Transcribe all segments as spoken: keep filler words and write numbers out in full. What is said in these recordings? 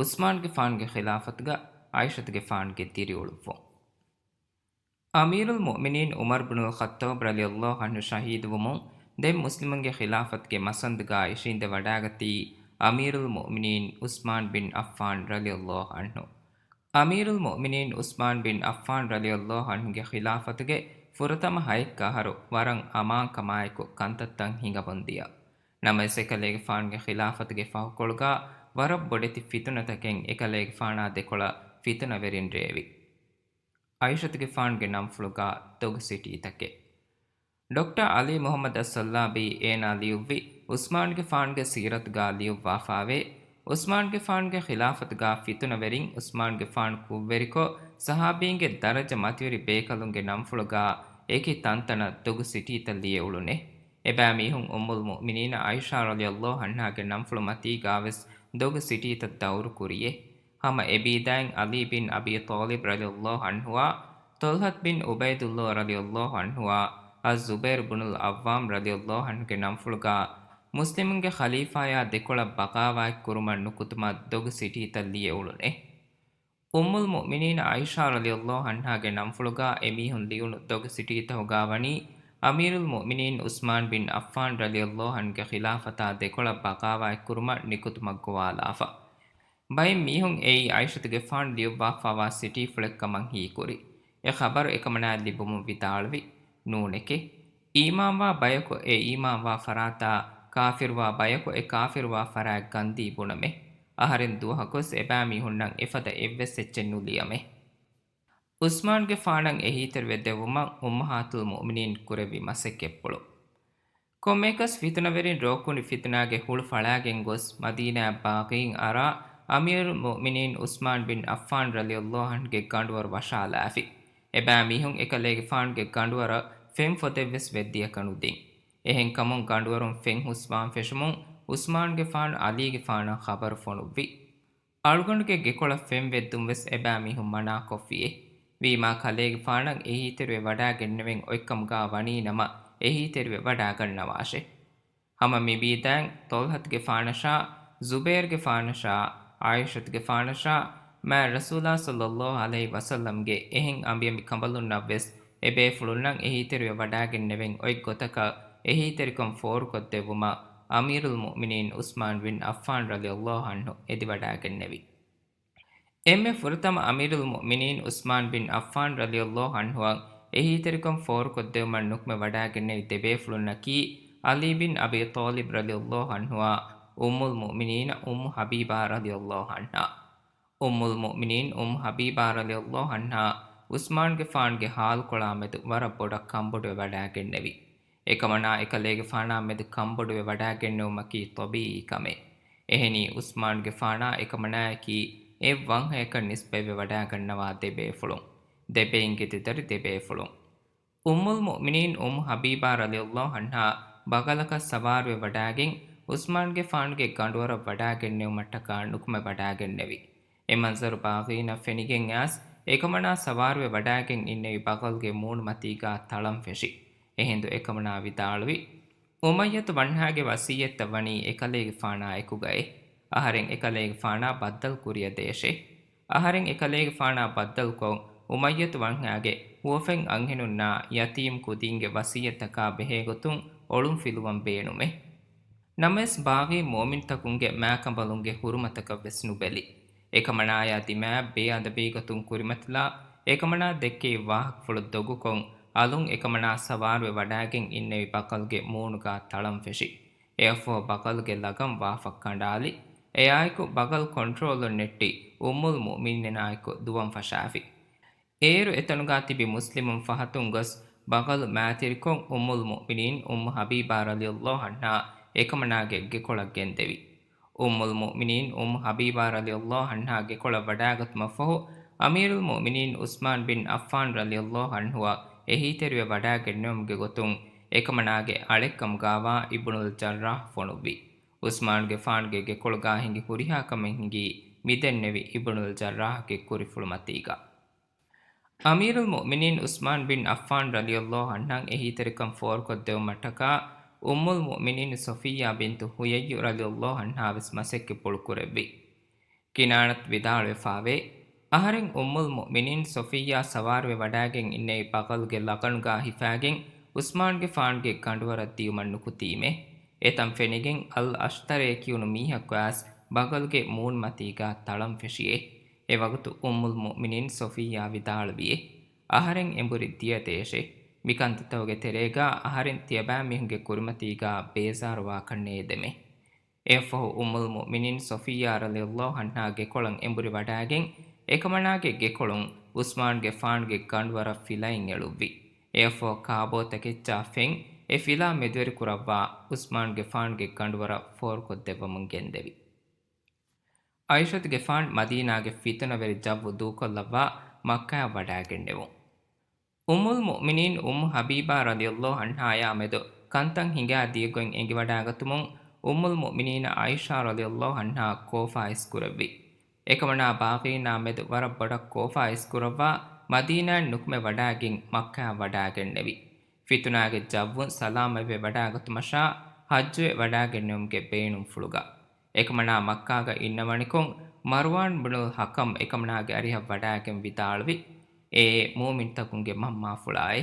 ޢުސްމާންގެފާނުގެ ޚިލާފަތުގަ ޢާއިޝަތުގެފާނުގެ ދިރިއުޅުއްވުން. އަމީރުލް މުއުމިނީން ޢުމަރު ބުނުލް ޚައްޠާބް ރަޟިޔަﷲ ޢަންހު ޝަހީދުވުމުން ދެން މުސްލިމުންގެ ޚިލާފަތުގެ މަސަންދުގަ އިށީނދެވަޑާގަތީ އަމީރުލް މުއުމިނީން ޢުސްމާން ބިން ޢައްފާން ރަޟިޔަﷲ ޢަންހު. އަމީރުލް މުއުމިނީން ޢުސްމާން ބިން ޢައްފާން ރަޟިޔަﷲ ޢަންހުގެ ޚިލާފަތުގެ ފުރަތަމަ ހައެއްކަ އަހަރު ވަރަށް އަމާންކަމާއެކު ކަންތައްތައް ހިނގަމުންދިޔަ. ނަމަވެސް އެކަލޭގެފާނުގެ ޚިލާފަތުގެ ފަހުކޮޅުގަ ވަރަށް ބޮޑެތި ފިތުނަތަކެއް އެކަލޭގެފާނާ ދެކޮޅަށް ފިތުނަވެރިން ރޭވި. ޢާއިޝަތުގެފާނުގެ ނަންފުޅުގަ ދޮގު ސިޓީތަކެއް. ޑޮކްޓަރ ޢަލީ މުޙައްމަދު އައްސައްލާބީ އޭނާ ލިޔުއްވި ޢުސްމާންގެފާނުގެ ސީރަތުގަ ލިޔުއްވާފާވޭ، ޢުސްމާންގެފާނުގެ ޚިލާފަތުގަ ފިތުނަވެރިން ޢުސްމާންގެފާނު ކުށްވެރިކޮށް، ޞަޙާބީންގެ ދަރަޖަ މަތިވެރި ބޭކަލުންގެ ނަންފުޅުގަ އެކި ތަންތަނަށް ދޮގު ސިޓީތައް ލިޔެއުޅުނޭ. އެބައިމީހުން އުއްމުލް މުއުމިނީނަ ޢާއިޝާ ރަޟިޔަﷲ ޢަންހާގެ ނަންފުޅު މަތީގަވެސް ދޮގު ސިޓީތައް ދައުރު ކުރިއޭ. ހަމަ އެބީދައިން ޢަލީ ބިން އަބީ ޠާލިބް ރަޟިޔަﷲ ޢަންހުއާ، ޠަލްޙަތު ބިން ޢުބައިދުﷲ ރަޟިޔަﷲ ޢަންހުއާ، އައްޒުބައިރު ބުނުލް ޢައްވާމް ރަޟިޔަﷲ ޢަންހުގެ ނަންފުޅުގަ މުސްލިމުންގެ ޚަލީފާޔާ ދެކޮޅަށް ބަޣާވާތް ކުރުމަށް ނުކުތުމަށް ދޮގު ސިޓީތައް ލިޔެއުޅުނޭ. އުއްމުލް މުއުމިނީނަ ޢާއިޝާ ރަޟިޔަﷲ ޢަންހާގެ ނަންފުޅުގަ އެމީހުން ލިޔުނު ދޮގު ސިޓީތަކުގަ ވަނީ، އަމީރުލް މުއުމިނީން ޢުސްމާން ބިން ޢައްފާން ރަޟިޔަﷲ ޢަންހުގެ ޚިލާފަތާ ދެކޮޅަށް ބަޣާވާތް ކުރުމަށް ނިކުތުމަށް ގޮވާލާފަ. ބައެއް މީހުން އެއީ ޢާއިޝަތުގެފާނު ލިޔުއްވާފައިވާ ސިޓީފުޅެއްކަމަށް ހީކުރި. އެ ޚަބަރު އެކަމަނާއަށް ލިބުމުން ވިދާޅުވި، ނޫނެކޭ. އީމާންވާ ބަޔަކު އެ އީމާންވާ ފަރާތާ، ކާފިރުވާ ބަޔަކު އެ ކާފިރުވާ ފަރާތް ގަންދީ ބުނަމޭ. އަހަރެން ދުވަހަކުވެސް އެބައިމީހުންނަށް އެފަދަ އެއްވެސް އެއްޗެއް ނުލިޔަމޭ. ޢުސްމާންގެފާނަށް އެހީތެރިވެ ދެއްވުމަށް އުއްމަހާތުލް މުއުމިނީން ކުރެއްވި މަސައްކަތްޕުޅު. ކޮންމެއަކަސް ފިތުނަވެރިން ރޯކުނި ފިތުނާގެ ހުޅު ފަޅާގެން ގޮސް މަދީނާއަށް ބާޣީން އަރާ އަމީރުލް މުއުމިނީން ޢުސްމާން ބިން ޢައްފާން ރަޟިޔަﷲ ޢަންހުގެ ގަނޑުވަރު ވަށާލާފި. އެބައިމީހުން އެކަލޭގެފާނުގެ ގަނޑުވަރަށް ފެން ފޮދެއްވެސް ވެއްދިޔަކަ ނުދިން. އެހެންކަމުން ގަނޑުވަރުން ފެން ހުސްވާން ފެށުމުން ޢުސްމާންގެފާނު ޢަލީގެފާނަށް ޚަބަރު ފޮނުއްވި. އަޅުގަނޑުގެ ގެކޮޅަށް ފެން ވެއްދުން ވެސް އެބައިމީހުން މަނާކޮށްފިއޭ. ވީމާ ކަލޭގެފާނަށް އެހީތެރިވެ ވަޑާގެންނެވެން އޮތްކަމުގަ ވަނީނަމަ އެހީތެރިވެ ވަޑާގަންނަވާށޭ. ހަމަ މިބީދައިން ޠަލްޙަތުގެފާނަށާ، ޒުބައިރުގެފާނަށާ، ޢާއިޝަތުގެފާނަށާ، މާތް ރަސޫލާ ޞައްލަﷲ ޢަލައިހި ވަސައްލަމްގެ އެހެން އަނބިއަނބި ކަނބަލުންނަށްވެސް އެބޭފުޅުންނަށް އެހީތެރިވެ ވަޑާގެންނެވެން އޮތް ގޮތަކަށް އެހީތެރިކަން ފޯރުކޮށްދެއްވުމަށް އަމީރުލް މުއުމިނީން ޢުސްމާން ބިން ޢައްފާން ރަޟިޔަﷲ ޢަންހު އެދިވަޑާގެންނެވި. އެންމެ ފުރަތަމަ އަމީރުލް މުއުމިނީން ޢުސްމާން ބިން ޢައްފާން ރަޟިޔަﷲ ޢަންހުއަށް އެހީތެރިކަން ފޯރުކޮށްދެވުމަށް ނުކުމެ ވަޑާގެންނެވި ދެބޭފުޅުންނަކީ ޢަލީ ބިން އަބީ ޠާލިބް ރަޟިޔަﷲ ޢަންހުއާ، އުއްމުލް މުއުމިނީނަ އުއްމު ޙަބީބާ ރަޟިޔަﷲ ޢަންހާ. އުއްމުލް މުއުމިނީން އުއްމު ޙަބީބާ ރަޟިޔަﷲ ޢަންހާ ޢުސްމާންގެފާނުގެ ޙާލުކޮޅާ މެދު ވަރަށް ބޮޑަށް ކަންބޮޑުވެ ވަޑާގެންނެވި. އެކަމަނާ އެކަލޭގެފާނާ މެދު ކަންބޮޑުވެ ވަޑާގެންނެވުމަކީ ޠަބީޢީ ކަމެއް. އެހެނީ ޢުސްމާންގެފާނާ އެކަމަނާއަކީ އެއް ވަންހަޔަކަށް ނިސްބަތްވެ ވަޑާގަންނަވާ ދެބޭފުޅުން. ދެބެއިންގެ ދެދަރި ދެބޭފުޅުން. އުއްމުލް މުއުމިނީން އުއްމު ޙަބީބާ ރަޟިޔަﷲ ޢަންހާ ބަގަލަކަށް ސަވާރުވެ ވަޑާގެން، ޢުސްމާންގެފާނުގެ ގަނޑުވަރަށް ވަޑާގެންނެވުމަށްޓަކާ ނުކުމެ ވަޑާގެންނެވި. އެ މަންޒަރު ބާޣީނަށް ފެނިގެން އައިސް، އެކަމަނާ ސަވާރުވެ ވަޑާގެން އިންނެވި ބަގަލްގެ މޫނުމަތީގާ ތަޅަން ފެށި. އެހިނދު އެކަމަނާ ވިދާޅުވި، އުމައްޔަތު ވަންހާގެ ވަޞިއްޔަތްތައް ވަނީ އެކަލޭގެފާނާ އެކުގައޭ. އަހަރެން އެކަލޭގެފާނާ ބައްދަލު ކުރިޔަށް ދޭށޭ. އަހަރެން އެކަލޭގެފާނާ ބައްދަލުކޮށް، އުމައްޔަތު ވަންހާގެ ހުވަފެން އަންހެނުންނާ ޔަތީމް ކުދީންގެ ވަޞިއްޔަތްތަކާ ބެހޭގޮތުން އޮޅުންފިލުވަން ބޭނުމޭ. ނަމަވެސް ބާޣީ މުއުމިންތަކުންގެ މާކަނބަލުންގެ ޙުރުމަތަކަށްވެސް ނުބެލި. އެކަމަނާޔާ ދިމާއަށް ބޭއަދަބީގޮތުން ކުރިމަތިލާ، އެކަމަނާ ދެއްކެވި ވާހަކަފުޅު ދޮގުކޮށް، އަލުން އެކަމަނާ ސަވާރުވެ ވަޑާގެން އިންނެވި ބަގަލްގެ މޫނުގާ ތަޅަން ފެށި. އެއަށްފަހު ބަގަލްގެ ލަގަން ވާފަ ކަނޑާލި. އެއާއެކު ބަގަލް ކޮންޓްރޯލުން ނެއްޓި އުއްމުލް މުއުމިނީނާއެކު ދުވަން ފަށާފި. އޭރު އެތަނުގާ ތިބި މުސްލިމުން ފަހަތުން ގޮސް، ބަގަލު މާތިރިކޮށް، އުއްމުލް މުއުމިނީން އުއްމު ޙަބީބާ ރަޟިޔަﷲ ޢަންހާ އެކަމަނާގެ ގެކޮޅަށް ގެންދެވި. އުއްމުލް މުއުމިނީން އުއްމު ޙަބީބާ ރަޟިޔަﷲ ޢަންހާ ގެކޮޅަށް ވަޑާގަތުމަށްފަހު، އަމީރުލް މުއުމިނީން ޢުސްމާން ބިން ޢައްފާން ރަޟިޔަﷲ ޢަންހުއަށް އެހީތެރިވެ ވަޑާގެންނެވުމުގެ ގޮތުން، އެކަމަނާގެ އަޅެއްކަމުގާވާ އިބްނުލް ޖައްރާޙް ފޮނުއްވި. ޢުސްމާންގެފާނުގެ ގެކޮޅުގާ ހިނގި ހުރިހާ ކަމެއް ހިނގީ މިދެންނެވި އިބްނުލް ޖައްރާޙްގެ ކުރިފުޅުމަތީގަ. އަމީރުލް މުއުމިނީން ޢުސްމާން ބިން ޢައްފާން ރަޟިޔަﷲ ޢަންހަށް އެހީތެރިކަން ފޯރުކޮށްދެވުމަށްޓަކާ، އުއްމުލް މުއުމިނީން ޞަފިއްޔާ ބިންތު ޙުޔައްޔު ރަޟިޔަﷲ ޢަންހާވެސް މަސައްކަތްޕުޅު ކުރެއްވި. ކިނާނަތު ވިދާޅުވެފާވޭ، އަހަރެން އުއްމުލް މުއުމިނީން ޞަފިއްޔާ ސަވާރުވެ ވަޑާގެން އިންނެވި ބަޣަލްގެ ލަގަނުގާ ހިފާގެން ޢުސްމާންގެފާނުގެ ގަނޑުވަރަށް ދިޔުމަށް ނުކުތީމޭ. އެތަން ފެނިގެން އަލް އަޝްތަރޭ ކިޔުނު މީހަކު އައިސް ބަޣަލްގެ މޫނުމަތީގާ ތަޅަން ފެށިއޭ. އެވަގުތު އުއްމުލް މުއުމިނީން ޞަފިއްޔާ ވިދާޅުވިއޭ، އަހަރެން އެނބުރި ދިޔަ ދޭށޭ. މިކަންތައްތަކުގެ ތެރޭގާ އަހަރެން ތިޔަބައިމީހުންގެ ކުރިމަތީގާ ބޭޒާރުވާކަށް ނޭދެމޭ. އެއަށްފަހު އުއްމުލް މުއުމިނީން ޞަފިއްޔާ ރަޟިޔަﷲ ޢަންހާ ގެކޮޅަށް އެނބުރި ވަޑާގެން، އެކަމަނާގެ ގެކޮޅުން ޢުސްމާންގެފާނުގެ ގަނޑުވަރަށް ފިލައިން އެޅުއްވި. އެއަށްފަހު ކާބޯތަކެއްޗާ ފެން އެ ފިލާ މެދުވެރިކުރައްވާ، ޢުސްމާންގެފާނުގެ ގަނޑުވަރަށް ފޯރުކޮށްދެއްވަމުން ގެންދެވި. ޢާއިޝަތުގެފާން މަދީނާގެ ފިތުނަވެރި ޖައްވު ދޫކޮށްލައްވާ މައްކާއަށް ވަޑާގެންނެވުން. އުއްމުލް މުއުމިނީން އުއްމު ޙަބީބާ ރަޟިޔަﷲ ޢަންހާޔާ މެދު ކަންތައް ހިނގާ ދިޔަގޮތް އެނގިވަޑާގަތުމުން، އުއްމުލް މުއުމިނީން ޢާއިޝާ ރަޟިޔަﷲ ޢަންހާ ކޯފާ އިސްކުރެއްވި. އެކަމަނާ ބާޣީންނާ މެދު ވަރަށް ބޮޑަށް ކޯފާ އިސްކުރައްވާ، މަދީނާއިން ނުކުމެ ވަޑާގެން މައްކާއަށް ވަޑާގެންނެވި. ފިތުނާގެ ޖައްވުން ސަލާމަތްވެ ވަޑާގަތުމަށާ ޙައްޖުވެ ވަޑާގެންނެވުމުގެ ބޭނުންފުޅުގަ، އެކަމަނާ މައްކާގަ އިންނަވަނިކޮށް، މަރުވާން ބުނުލް ޙަކަމް އެކަމަނާގެ އަރިހަށް ވަޑާގެން ވިދާޅުވި، އޭ މުއުމިންތަކުންގެ މަންމާފުޅާއޭ!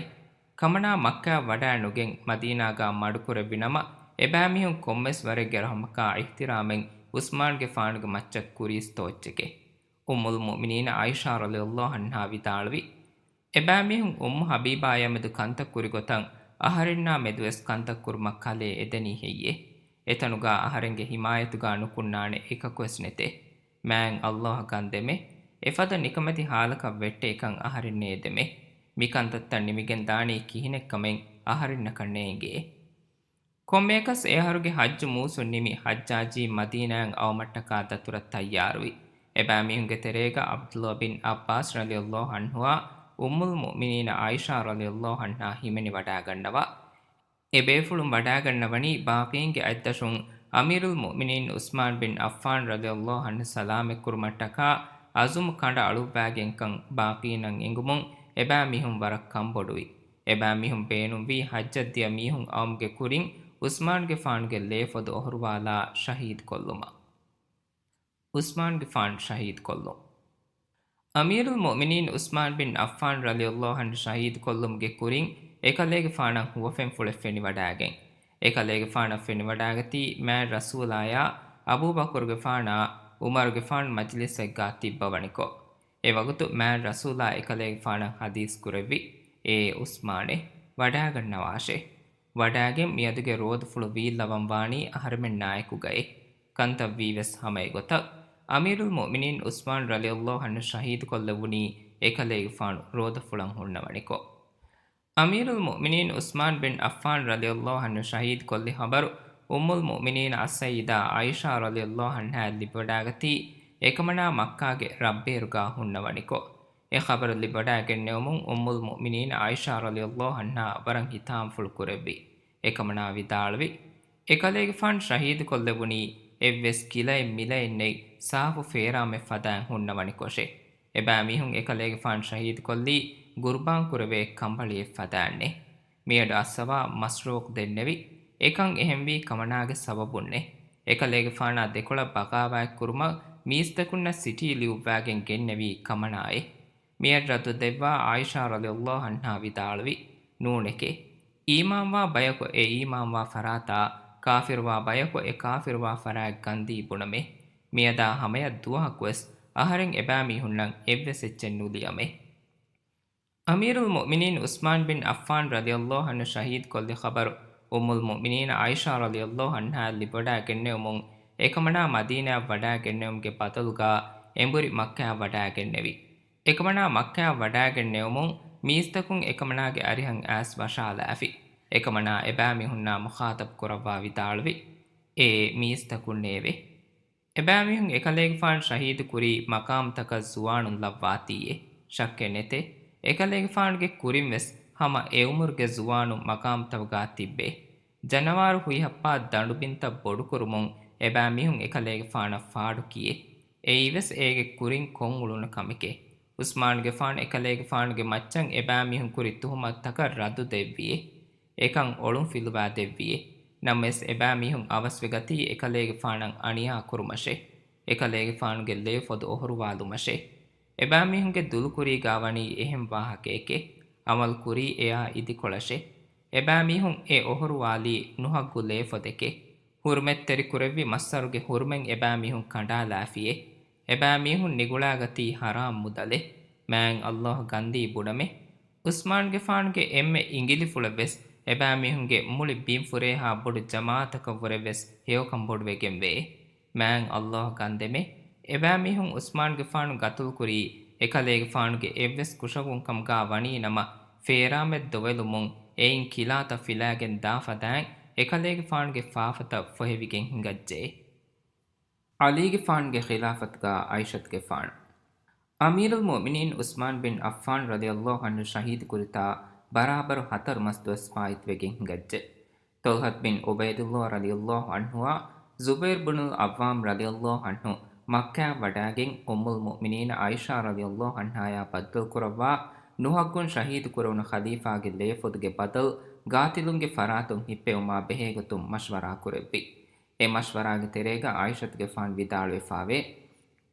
ކަމަނާ މައްކާއަށް ވަޑާ ނުގެން މަދީނާގާ މަޑުކުރެއްވި ނަމަ، އެބައިމީހުން ކޮންމެސް ވަރެއްގެ ރަޙުމަކާ އިޙްތިރާމެން ޢުސްމާންގެފާނުގެ މައްޗަށް ކުރީސް ތޯއްޗެކޭ. އުއްމުލް މުއުމިނީން ޢާއިޝާ ރަޟިޔަﷲ ޢަންހާ ވިދާޅުވި، އެބައިމީހުން އުއްމު ޙަބީބާޔާ މެދު ކަންތައް ކުރި ގޮތަށް އަހަރެންނާ މެދުވެސް ކަންތައް ކުރުމަށް ކަލޭ އެދެނީ ހެއްޔޭ؟ އެތަނުގާ އަހަރެންގެ ޙިމާޔަތުގާ ނުކުންނާނެ އެކަކުވެސް ނެތޭ. މާތް ﷲ އަށް ގަންދެމޭ، އެފަދަ ނިކަމެތި ޙާލަކަށް ވެއްޓޭ ކަން އަހަރެން ނޭދެމޭ. މި ކަންތައްތައް ނިމިގެން ދާނީ ކިހިނެއްކަމެއް އަހަރެންނަކަށް ނޭނގޭ. ކޮންމެއަކަސް އެ އަހަރުގެ ޙައްޖު މޫސުން ނިމި ޙައްޖާޖީ މަދީނާއަށް އައުމަށްޓަކާ ދަތުރަށް ތައްޔާރުވި. އެބައިމީހުންގެ ތެރޭގަ ޢަބްދުﷲ ބިން ޢައްބާސް ރަޟިޔަﷲ ޢަންހުއާ އުއްމުލް މުއުމިނީން ޢާއިޝާ ރަޟިޔަﷲ ޢަންހާ ހިމެނިވަޑާގަންނަވާ. އެ ބޭފުޅުން ވަޑާގަންނަވަނީ ބާޤީންގެ އަތްދަށުން އަމީރުލް މުއުމިނީން ޢުސްމާން ބިން ޢައްފާން ރަޟިޔަﷲ ޢަންހު ސަލާމަތްކުރުމަށްޓަކާ ޢަޒުމް ކަނޑައަޅުއްވާގެންކަން ބާޤީންނަށް އެނގުމުން އެބައިމީހުން ވަރަށް ކަންބޮޑުވި. އެބައިމީހުން ބޭނުންވީ ޙައްޖަށް ދިޔަ މީހުން އައުމުގެ ކުރިން ޢުސްމާންގެފާނުގެ ލޭފޮދު އޮހޮރުވާލާ ޝަހީދުކޮށްލުމަށް. ޢުސްމާންގެފާނު ޝަހީދުކޮށްލުން. އަމީރުލް މުއުމިނީން ޢުސްމާން ބިން ޢައްފާން ރަޟިޔަﷲ ޢަންހު ޝަހީދުކޮށްލުމުގެ ކުރިން އެކަލޭގެފާނަށް ހުވަފެންފުޅެއް ފެނިވަޑާގެން، އެކަލޭގެފާނަށް ފެނިވަޑާގަތީ މާތް ރަސޫލާޔާ އަބޫބަކުރުގެފާނާ ޢުމަރުގެފާނު މަޖިލިސްއެއްގާ ތިއްބަވަނިކޮށް. އެވަގުތު މާތް ރަސޫލާ އެކަލޭގެފާނަށް ޙަދީޘް ކުރެއްވި، އޭ ޢުސްމާނޭ! ވަޑާގަންނަވާށޭ! ވަޑާގެން މިއަދުގެ ރޯދަފުޅު ވީއްލަވަން ވާނީ އަހަރެމެންނާއެކުގައޭ. ކަންތައް ވީވެސް ހަމައެގޮތަށް، އަމީރުލް މުއުމިނީން ޢުސްމާން ރަޟިޔަﷲ ޢަންހު ޝަހީދުކޮށްލެވުނީ އެކަލޭގެފާނު ރޯދަފުޅަށް ހުންނަވަނިކޮށް. އަމީރުލް މުއުމިނީން ޢުސްމާން ބިން ޢައްފާން ރަޟިޔަﷲ ޢަންހު ޝަހީދުކޮށްލި ޚަބަރު އުއްމުލް މުއުމިނީން އައްސައްޔިދާ ޢާއިޝާ ރަޟިޔަﷲ ޢަންހާއަށް ލިބިވަޑާގަތީ، އެކަމަނާ މައްކާގެ ރަށްބޭރުގާ ހުންނަވަނިކޮށް. އެ ޚަބަރު ލިބިވަޑާގެންނެވުމުން އުއްމުލް މުއުމިނީން ޢާއިޝާ ރަޟިޔަﷲ ޢަންހާ ވަރަށް ހިތާމަފުޅު ކުރެއްވި. އެކަމަނާ ވިދާޅުވި، އެކަލޭގެފާނު ޝަހީދުކޮށްލެވުނީ އެއްވެސް ގިލައެއް މިލައެއް ނެތް ސާފު ފޭރާމެއް ފަދައިން ހުންނަވަނިކޮށޭ. އެބައިމީހުން އެކަލޭގެފާނު ޝަހީދުކޮށްލީ ޤުރުބާން ކުރެވޭ ކަނބަޅިއެއް ފަދައިންނޭ. މިއަޑު އައްސަވާ މަސްރޫޤް ދެންނެވި. އެކަން އެހެންވީ ކަމަނާގެ ސަބަބުންނޭ. އެކަލޭގެފާނާ ދެކޮޅަށް ބަޣާވާތް ކުރުމަށް މީސްތަކުންނަށް ސިޓީ ލިޔުއްވާގެން ގެންނެވީ ކަމަނާއޭ. މިއަށް ރައްދު ދެއްވާ ޢާއިޝާ ރަޟިޔަﷲ ޢަންހާ ވިދާޅުވި، ނޫނެކޭ. އީމާންވާ ބަޔަކު އެ އީމާންވާ ފަރާތާ، ކާފިރުވާ ބަޔަކު އެ ކާފިރުވާ ފަރާތް ގަންދީ ބުނަމޭ. މިއަދާ ހަމަޔަށް ދުވަހަކުވެސް އަހަރެން އެބައިމީހުންނަށް އެއްވެސް އެއްޗެއް ނުލިޔަމޭ. އަމީރުލް މުއުމިނީން ޢުސްމާން ބިން ޢައްފާން ރަޟިޔަﷲ ޢަންހު ޝަހީދުކޮށްލި ޚަބަރު އުއްމުލް މުއުމިނީން ޢާއިޝާ ރަޟިޔަﷲ ޢަންހާއަށް ލިބިވަޑާގެންނެވުމުން، އެކަމަނާ މަދީނާއަށް ވަޑާގެންނެވުމުގެ ބަދަލުގާ އެނބުރި މައްކާއަށް ވަޑާގެންނެވި. އެކަމަނާ މައްކާއަށް ވަޑާގެންނެވުމުން މީސްތަކުން އެކަމަނާގެ އަރިހަށް އައިސް ވަށާލާފި. އެކަމަނާ އެބައިމީހުންނާ މުޚާޠަބު ކުރައްވާ ވިދާޅުވި، އޭ މީސްތަކުންނޭވެ! އެބައިމީހުން އެކަލޭގެފާނު ޝަހީދު ކުރީ މަޤާމްތަކަށް ޒުވާނުން ލައްވާތީއޭ. ޝައްކެއް ނެތޭ، އެކަލޭގެފާނުގެ ކުރިން ވެސް ހަމަ އެ އުމުރުގެ ޒުވާނުން މަޤާމްތަކުގާ ތިއްބޭ. ޖަނަވާރު ހުއިހައްޕާ ދަނޑުބިންތައް ބޮޑުކުރުމުން އެބައިމީހުން އެކަލޭގެފާނަށް ފާޑުކިޔޭ. އެއީވެސް އޭގެ ކުރިން ކޮށްއުޅުނު ކަމެކޭ. ޢުސްމާންގެފާނު އެކަލޭގެފާނުގެ މައްޗަށް އެބައިމީހުން ކުރި ތުހުމަތުތަކަށް ރައްދު ދެއްވިއޭ. އެކަން އޮޅުންފިލުވާ ދެއްވިއޭ. ނަމަވެސް އެބައިމީހުން އަވަސްވެގަތީ އެކަލޭގެފާނަށް އަނިޔާ ކުރުމަށޭ. އެކަލޭގެފާނުގެ ލޭފޮދު އޮހޮރުވާލުމަށޭ. އެބައިމީހުންގެ ދުލުކުރީގާ ވަނީ އެހެން ވާހަކައެކޭ. އަމަލު ކުރީ އެއާ އިދިކޮޅަށޭ. އެބައިމީހުން އެ އޮހޮރުވާލީ ނުހައްގު ލޭފޮދެކޭ. ހުރުމަތްތެރިކުރެއްވި މައްސަރުގެ ހުރުމަތް އެބައިމީހުން ކަނޑާލާފިއޭ. އެބައިމީހުން ނިގުޅާގަތީ ހަރާމް މުދަލެއް. މާތް ﷲ ގަންދީ ބުނަމޭ. ޢުސްމާންގެފާނުގެ އެންމެ އިނގިލިފުޅަށް ވެސް އެބައިމީހުންގެ މުޅި ބިންފުރޭހާ ބޮޑު ޖަމާޢަތަކަށްވުރެ ވެސް ހެޔޮކަން ބޮޑުވެގެންވޭ. މާތް ﷲ ގަންދެމޭ. އެބައިމީހުން ޢުސްމާންގެފާނު ގަތުލުކުރީ އެކަލޭގެފާނުގެ އެއްވެސް ކުށަށްވުންކަމުގާ ވަނީނަމަ، ފޭރާމެއް ދޮވެލުމުން އެއިން ކިލާތައް ފިލާގެން ދާފަދައިން އެކަލޭގެފާނުގެ ފާފަތައް ފޮހެވިގެން ހިނގައްޖެ. ޢަލީގެފާނުގެ ޚިލާފަތުގާ ޢާއިޝަތުގެފާނު. އަމީރުލް މުއުމިނީން ޢުސްމާން ބިން ޢައްފާން ރަޟިޔަﷲ ޢަންހު ޝަހީދުކުރިތާ ބަރާބަރު ހަތަރު މަސް ދުވަސް ފާއިތުވެގެން ހިނގައްޖެ. ޠަލްޙަތް ބިން ޢުބައިދުﷲ ރަޟިޔަﷲ ޢަންހުއާ ޒުބައިރު ބުނުލް ޢައްވާމް ރަޟިޔަﷲ ޢަންހު މައްކާއަށް ވަޑާގެން އުއްމުލް މުއުމިނީން ޢާއިޝާ ރަޟިޔަﷲ ޢަންހާޔާ ބައްދަލުކުރައްވާ ނުހައްގުން ޝަހީދުކުރެވުނު ޚަލީފާގެ ލޭފޮދުގެ ބަދަލު ގާތިލުންގެ ފަރާތުން ހިއްޕެވުމާ ބެހޭގޮތުން މަޝްވަރާ ކުރެއްވި. އެ މަޝްވަރާގެ ތެރޭގަ ޢާއިޝަތުގެފާނު ވިދާޅުވެފާވޭ،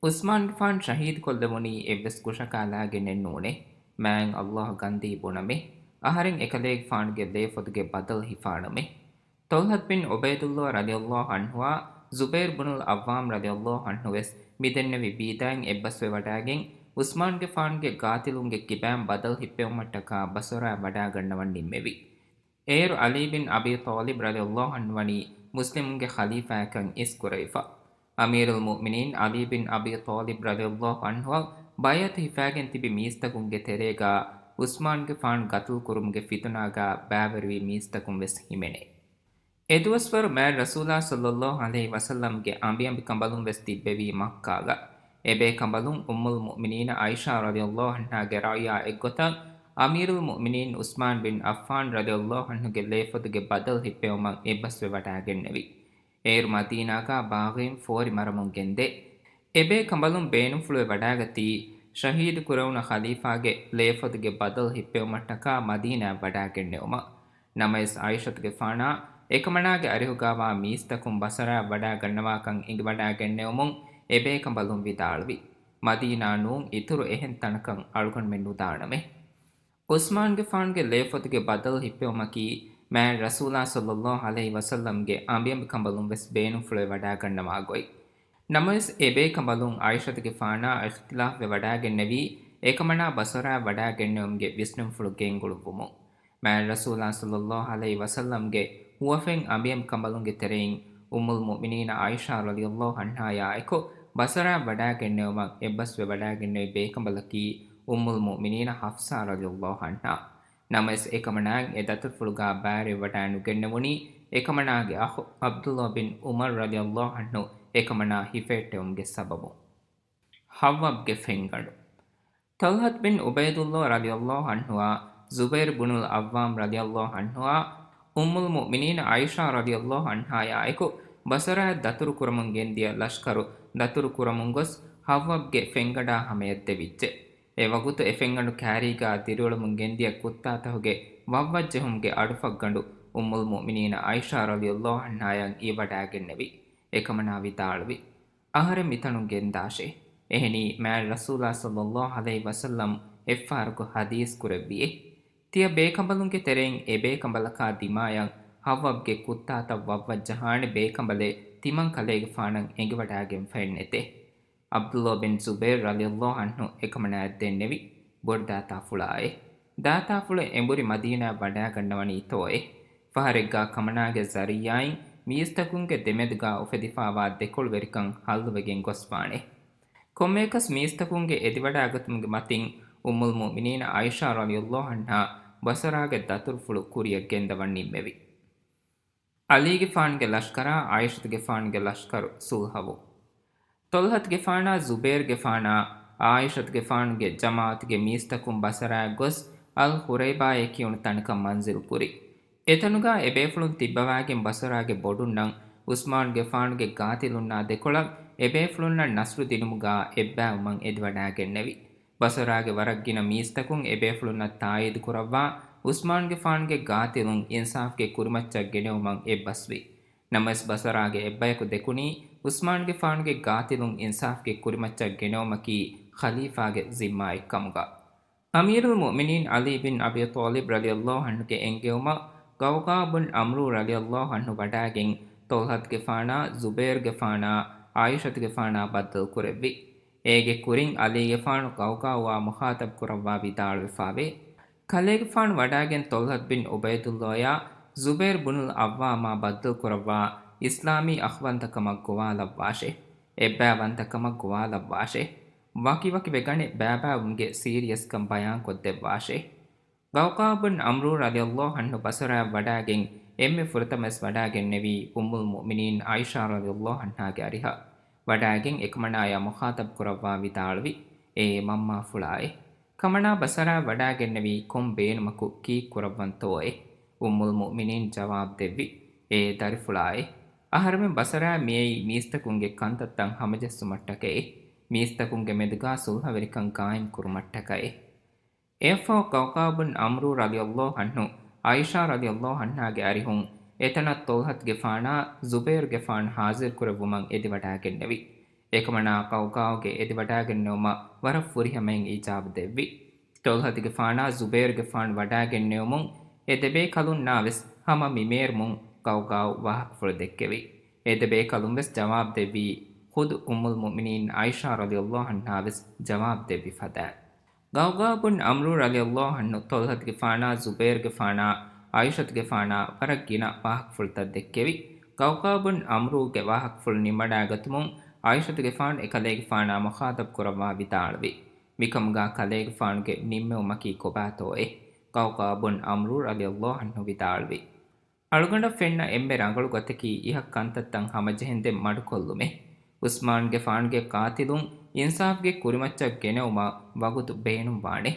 ޢުސްމާންގެފާނު ޝަހީދުކޮށްލެވުނީ އެއްވެސް ކުށަކާ ލާގެނެއް ނޫނޭ. މާތް ﷲ ގަންދީ ބުނަމޭ. އަހަރެން އެކަލޭގެފާނުގެ ލޭފޮދުގެ ބަދަލު ހިފާނަމޭ. ޠަލްޙަތް ބިން ޢުބައިދުﷲ ރަޟިޔަﷲ ޢަންހުއާ ޒުބައިރު ބުނުލް ޢައްވާމް ރަޟިޔަﷲ ޢަންހު ވެސް މިދެންނެވި ބީދާއިން އެއްބަސްވެވަޑާގެން، ޢުސްމާންގެފާނުގެ ގާތިލުންގެ ކިބައިން ބަދަލު ހިއްޕެވުމަށްޓަކާ ބަޞަރާއަށް ވަޑާގަންނަވަން ނިންމެވި. އޭރު ޢަލީ ބިން އަބީ ޠާލިބް ރަޟިޔަﷲ ޢަންހު ވަނީ މުސްލިމުންގެ ޚަލީފާއެއްކަން އިސްކުރެވިފަ. އަމީރުލް މުއުމިނީން ޢަލީ ބިން އަބީ ޠާލިބް ރަޟިޔަﷲ ޢަންހުއަށް ބައިޢަތު ހިފާގެން ތިބި މީސްތަކުންގެ ތެރޭގާ ޢުސްމާންގެފާނު ގަތުލުކުރުމުގެ ފިތުނާގާ ބައިވެރިވި މީސްތަކުން ވެސް ހިމެނޭ. އެދުވަސްވަރު މާތް ރަސޫލާ ޞައްލަﷲ ޢަލައިހި ވަސައްލަމްގެ އަނބިއަނބިކަނބަލުން ވެސް ތިއްބެވީ މައްކާގަ. އެބޭކަނބަލުން އުއްމުލް މުއުމިނީނަ ޢާއިޝާ ރަޟިޔަﷲ ޢަންހާގެ ރަޢުޔާ އެއްގޮތަށް އަމީރުލް މުއުމިނީން ޢުސްމާން ބިން ޢައްފާން ރަޟިޔަﷲ ޢަންހުގެ ލޭފޮދުގެ ބަދަލު ހިއްޕެވުމަށް އެއްބަސްވެ ވަޑާގެންނެވި. އޭރު މަދީނާގާ ބާޣީން ފޯރި މަރަމުން ގެންދޭ. އެބޭކަނބަލުން ބޭނުންފުޅުވެ ވަޑާގަތީ، ޝަހީދު ކުރެވުނު ޚަލީފާގެ ލޭފޮދުގެ ބަދަލު ހިއްޕެވުމަށްޓަކާ މަދީނާއަށް ވަޑާގެންނެވުމަށް. ނަމަވެސް ޢާއިޝަތުގެފާނާ އެކަމަނާގެ އަރިހުގާވާ މީސްތަކުން ބަޞަރާއަށް ވަޑާގަންނަވާކަން އެނގިވަޑާގެންނެވުމުން އެބޭކަނބަލުން ވިދާޅުވި، މަދީނާ ނޫން އިތުރު އެހެން ތަނަކަށް އަޅުގަނޑުމެން ނުދާނަމޭ. ޢުސްމާންގެފާނުގެ ލޭފޮތުގެ ބަދަލު ހިއްޕެވުމަކީ، މާތް ރަސޫލާ ޞައްލަﷲ ޢަލައިހި ވަސައްލަމްގެ އަނބިއަނބިކަނބަލުން ވެސް ބޭނުންފުޅުވެ ވަޑާގަންނަވާ ގޮތް. ނަމަވެސް، އެބޭކަނބަލުން ޢާއިޝަތުގެފާނާ އިޚްތިލާފްވެ ވަޑާގެންނެވީ، އެކަމަނާ ބަޞަރާއަށް ވަޑާގެންނެވުމުގެ ވިސްނުންފުޅު ގެންގުޅުއްވުމުން. މާތް ރަސޫލާ ޞައްލަﷲ ޢަލައިހި ވަސައްލަމްގެ ހުވަފެން އަނބިއަނބިކަނބަލުންގެ ތެރެއިން އުއްމުލް މުއުމިނީނަ ޢާއިޝާ ރަޟިޔަﷲ ޢަންހާޔާ އެކު ބަޞަރާއަށް ވަޑާގެންނެވުމަށް އެއްބަސްވެ ވަޑާގެންނެވި ބޭކަނބަލަކީ އުއްމުލް މުއުމިނީނަ ޙަފްޞާ ރަޟިޔަﷲ ޢަންހާ. ނަމަވެސް، އެކަމަނާއަށް އެ ދަތުރުފުޅުގާ ބައިވެރިވެ ވަޑާ ނުގެންނެވުނީ، އެކަމަނާގެ އަޚު ޢަބްދުﷲ ބިން ޢުމަރު ރަޟިޔަﷲ ޢަންހު އެކަމަނާ ހިފެހެއްޓެވުމުގެ ސަބަބުން. ޙައްވަބްގެ ފެންގަނޑު. ޠަލްޙަތު ބިން ޢުބައިދުﷲ ރަޟިޔަﷲ ޢަންހުއާ، ޒުބައިރު ބުނުލް ޢައްވާމް ރަޟިޔަﷲ ޢަންހުއާ، އުއްމުލް މުއުމިނީނަ ޢާއިޝާ ރަޟިޔަﷲ ޢަންހާޔާ އެކު ބަޞަރާއަށް ދަތުރު ކުރަމުން ގެންދިޔަ ލަޝްކަރު ދަތުރު ކުރަމުން ގޮސް، ޙައްވަބްގެ ފެންގަނޑާ ހަމަޔަށް ދެވިއްޖެ. އެ ވަގުތު އެ ފެންގަނޑު ކާރީގާ ދިރިއުޅެމުން ގެންދިޔަ ކުއްތާތަހުގެ ވައްވަށްޖެހުމުގެ އަޑުފަށްގަނޑު އުއްމުލް މުއުމިނީނަ ޢާއިޝާ ރަޟިޔަﷲ ޢަންހާޔަށް އިވިވަޑާގެންނެވި. އެކަމަނާ ވިދާޅުވި، އަހަރެން މިތަނުން ގެންދާށޭ. އެހެނީ، މާތް ރަސޫލާ ޞައްލަﷲ ޢަލައިހި ވަސައްލަމް އެއްފަހަރަކު ޙަދީޘް ކުރެއްވިއޭ. ތިޔަ ބޭކަނބަލުންގެ ތެރެއިން އެބޭކަނބަލަކާ ދިމާޔަށް ޙައްވަބްގެ ކުއްތާތައް ވައްވަށްޖަހާނެ ބޭކަނބަލެއް ތިމަން ކަލޭގެފާނަށް އެނގިވަޑާގެންފައެއް ނެތޭ. ޢަބްދުﷲ ބިން ޒުބައިރު ރަޟިޔަﷲ ޢަންހު އެކަމަނާއަށް ދެންނެވި، ބޮޑުދާތާފުޅާއޭ. ދާތާފުޅު އެނބުރި މަދީނާއަށް ވަޑާގަންނަވަނީތޯއޭ؟ ފަހަރެއްގާ ކަމަނާގެ ޒަރިއްޔާއިން މީސްތަކުންގެ ދެމެދުގާ އުފެދިފާވާ ދެކޮޅުވެރިކަން ހައްލުވެގެން ގޮސްފާނެ. ކޮންމެއަކަސް މީސްތަކުންގެ އެދިވަޑާގަތުމުގެ މަތިން އުއްމުލް މުއުމިނީނަ ޢާއިޝާ ރަޟިޔަﷲ ޢަންހާ ބަޞަރާގެ ދަތުރުފުޅު ކުރިއަށް ގެންދަވަން ނިންމެވި. ޢަލީގެފާނުގެ ލަޝްކަރާ ޢާއިޝަތުގެފާނުގެ ލަޝްކަރު ޞުލްޙަވު. ޠަލްޙަތުގެފާނާ ޒުބައިރުގެފާނާ ޢާއިޝަތުގެފާނުގެ ޖަމާޢަތުގެ މީސްތަކުން ބަޞަރާއަށް ގޮސް، އަލް ޚުރައިބާއޭ ކިޔުނު ތަނަކަށް މަންޒިލް ކުރި. އެތަނުގާ އެބޭފުޅުން ތިއްބަވާގެން ބަޞަރާގެ ބޮޑުންނަށް ޢުސްމާނުގެފާނުގެ ގާތިލުންނާ ދެކޮޅަށް އެބޭފުޅުންނަށް ނަޞްރު ދިނުމުގާ އެއްބައިވުމަށް އެދިވަޑާގެންނެވި. ބަޞަރާގެ ވަރަށް ގިނަ މީސްތަކުން އެބޭފުޅުންނަށް ތާއީދު ކުރައްވާ، ޢުސްމާނުގެފާނުގެ ގާތިލުން އިންސާފްގެ ކުރިމައްޗަށް ގެނެވުމަށް އެއްބަސްވި. ނަމަވެސް، ބަޞަރާގެ އެއްބަޔަކު ދެކުނީ ޢުސްމާންގެފާނުގެ ގާތިލުން އިންސާފްގެ ކުރިމައްޗަށް ގެނައުމަކީ ޚަލީފާގެ ޒިންމާއެއްކަމުގަ. އަމީރުލް މުއުމިނީން ޢަލީ ބިން އަބީ ޠާލިބް ރަޟިޔަﷲ ޢަންހުގެ އެންގެވުމަށް ޤަޢުޤާޢު ބިން ޢަމްރޫ ރަޟިޔަﷲ ޢަންހު ވަޑާގެން، ޠަލްޙަތުގެފާނާ، ޒުބައިރުގެފާނާ، ޢާއިޝަތުގެފާނާ ބައްދަލުކުރެއްވި. އޭގެ ކުރިން ޢަލީގެފާނު ޤަޢުޤާޢުއާ މުޚާޠަބް ކުރައްވާ ވިދާޅުވެފާވޭ. ކަލޭގެފާނު ވަޑާގެން ޠަލްޙަތު ބިން ޢުބައިދުﷲޔާ ޒުބައިރު ބުނުލް ޢައްވާމާ ބައްދަލުކުރައްވާ އިސްލާމީ އަޚްވަންތަކަމަށް ގޮވާލައްވާށޭ. އެއްބައިވަންތަކަމަށް ގޮވާލައްވާށޭ. ވަކިވަކިވެގަނެ ބައިބައިވުމުގެ ސީރިއަސްކަން ބަޔާންކޮށްދެއްވާށޭ. ޤަޢުޤާޢު ބިން ޢަމްރޫ ރަޟިޔަﷲ ޢަންހު ބަޞަރާއަށް ވަޑާގެން އެންމެ ފުރަތަމަވެސް ވަޑާގެންނެވީ އުއްމުލް މުއުމިނީން ޢާއިޝާ ރަޟިޔަﷲ ޢަންހާގެ އަރިހަށް. ވަޑާގެން އެކަމަނާޔާ މުޚާޠަބް ކުރައްވާ ވިދާޅުވި، އޭ މަންމާފުޅާއޭ! ކަމަނާ ބަޞަރާއަށް ވަޑާގެންނެވީ ކޮން ބޭނުމަކު ކީއްކުރައްވަންތޯއޭ؟ އުއްމުލް މުއުމިނީން ޖަވާބު ދެއްވި، އޭ ދަރިފުޅާއޭ! އަހަރެމެން ބަޞަރާއަށް މިއައީ މީސްތަކުންގެ ކަންތައްތައް ހަމަޖެއްސުމަށްޓަކައޭ، މީސްތަކުންގެ މެދުގާ ޞުލްޙަވެރިކަން ޤާއިމް ކުރުމަށްޓަކައޭ. އެއަށްފަހު ޤަޢުޤާޢު ބިން ޢަމްރޫ ރަޟިޔަﷲ ޢަންހު ޢާއިޝާ ރަޟިޔަﷲ ޢަންހާގެ އަރިހުން އެތަނަށް ޠަލްޙަތުގެފާނާ ޒުބައިރުގެފާނު ޙާޟިރުކުރެއްވުމަށް އެދިވަޑާގެންނެވި. އެކަމަނާ ޤަޢުޤާޢުގެ އެދިވަޑާގެންނެވުމަށް ވަރަށް ފުރިހަމައިން އިޖާބަ ދެއްވި. ޠަލްޙަތުގެފާނާ ޒުބައިރުގެފާނު ވަޑާގެންނެވުމުން އެ ދެބޭކަލުންނާވެސް ހަމަ މިމޭރުމުން ޤަޢުޤާޢު ވާހަކަފުޅު ދެއްކެވި. އެ ދެބޭކަލުންވެސް ޖަވާބު ދެއްވީ، ޚުދު އުއްމުލް މުއުމިނީން ޢާއިޝާ ރަޟިޔަﷲ ޢަންހާވެސް ޖަވާބު ދެއްވި ފަދައިން. ޤަޢުޤާޢު ބިން ޢަމްރޫ ރަޟިޔަﷲ ޢަންހު ޠަލްޙަތުގެފާނާ ޒުބައިރުގެފާނާ ޢާއިޝަތުގެފާނާ ވަރަށް ގިނަ ވާހަކަފުޅުތައް ދެއްކެވި. ޤަޢުޤާޢު ބިން ޢަމްރޫގެ ވާހަކަފުޅު ނިންމަޑާގަތުމުން ޢާއިޝަތުގެފާނު އެކަލޭގެފާނާ މުޚާޠަބް ކުރައްވާ ވިދާޅުވި، މިކަމުގާ ކަލޭގެފާނުގެ ނިންމެވުމަކީ ކޮބާތޯއޭ؟ ޤަޢުޤާޢު ބިން ޢަމްރޫ ރަޟިޔަﷲ ޢަންހު ވިދާޅުވި، އަޅުގަނޑަށް ފެންނަ އެންމެ ރަނގަޅު ގޮތަކީ އިހަށް ކަންތައްތައް ހަމަޖެހެންދެން މަޑުކޮށްލުމޭ. ޢުސްމާންގެފާނުގެ ޤާތިލުން އިންސާފްގެ ކުރިމައްޗަށް ގެނައުމަށް ވަގުތު ބޭނުންވާނެ.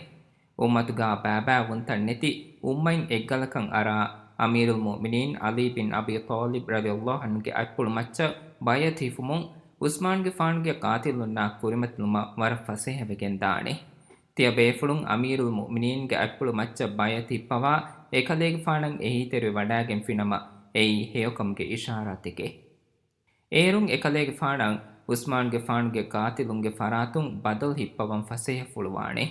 އުއްމަތުގާ ބައިބައިވުންތައް ނެތި އުއްމަތް އެއްގަލަކަށް އަރާ، އަމީރުލް މުއުމިނީން ޢަލީ ބިން އަބީ ޠާލިބް ރަޟިޔަﷲ ޢަންހުގެ އަތްޕުޅު މައްޗަށް ބައިޢަތު ހިފުމުން ޢުސްމާންގެފާނުގެ ޤާތިލުންނާ ކުރިމަތިލުމަށް ވަރަށް ފަސޭހަވެގެންދާނެ. ތިޔަބޭފުޅުން އަމީރުލް މުއުމިނީންގެ އަތްޕުޅު މައްޗަށް ބައިޢަތު ހިއްޕަވާ، އެކަލޭގެފާނަށް އެހީތެރިވެ ވަޑާގެންފިނަމަ، އެއީ ހެޔޮކަމުގެ އިޝާރާތެކޭ. އޭރުން އެކަލޭގެފާނަށް ޢުސްމާންގެފާނުގެ ޤާތިލުންގެ ފަރާތުން ބަދަލު ހިއްޕަވަން ފަސޭހަފުޅުވާނެ.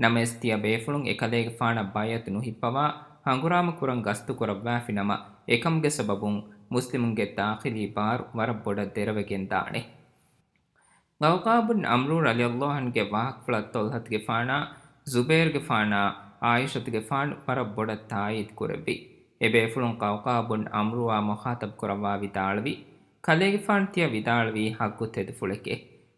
ނަމަވެސް، ތިޔަބޭފުޅުން އެކަލޭގެފާނަށް ބައިޢަތު ނުހިއްޕަވާ، ހަނގުރާމަ ކުރަން ގަސްތުކުރައްވާފިނަމަ، އެކަމުގެ ސަބަބުން މުސްލިމުންގެ ދާޚިލީ ބާރު ވަރަށް ބޮޑަށް ދެރަވެގެންދާނެ. ޤަޢުޤާޢު ބިން ޢަމްރޫ ރަޟިޔަﷲ ޢަންހުގެ ވާހަކަފުޅަށް ޠަލްޙަތުގެފާނާ، ޒުބައިރުގެފާނާ، ޢާއިޝަތުގެފާނު ވަރަށް ބޮޑަށް ތާއީދު ކުރެއްވި. އެބޭފުޅުން ޤަޢުޤާޢު ބިން ޢަމްރޫއާ މުޚާޠަބް ކުރައްވާ ވިދާޅުވި، ކަލޭގެފާނު ތިޔަ ވިދާޅުވީ ޙައްޤު ތެދުފުޅެކޭ.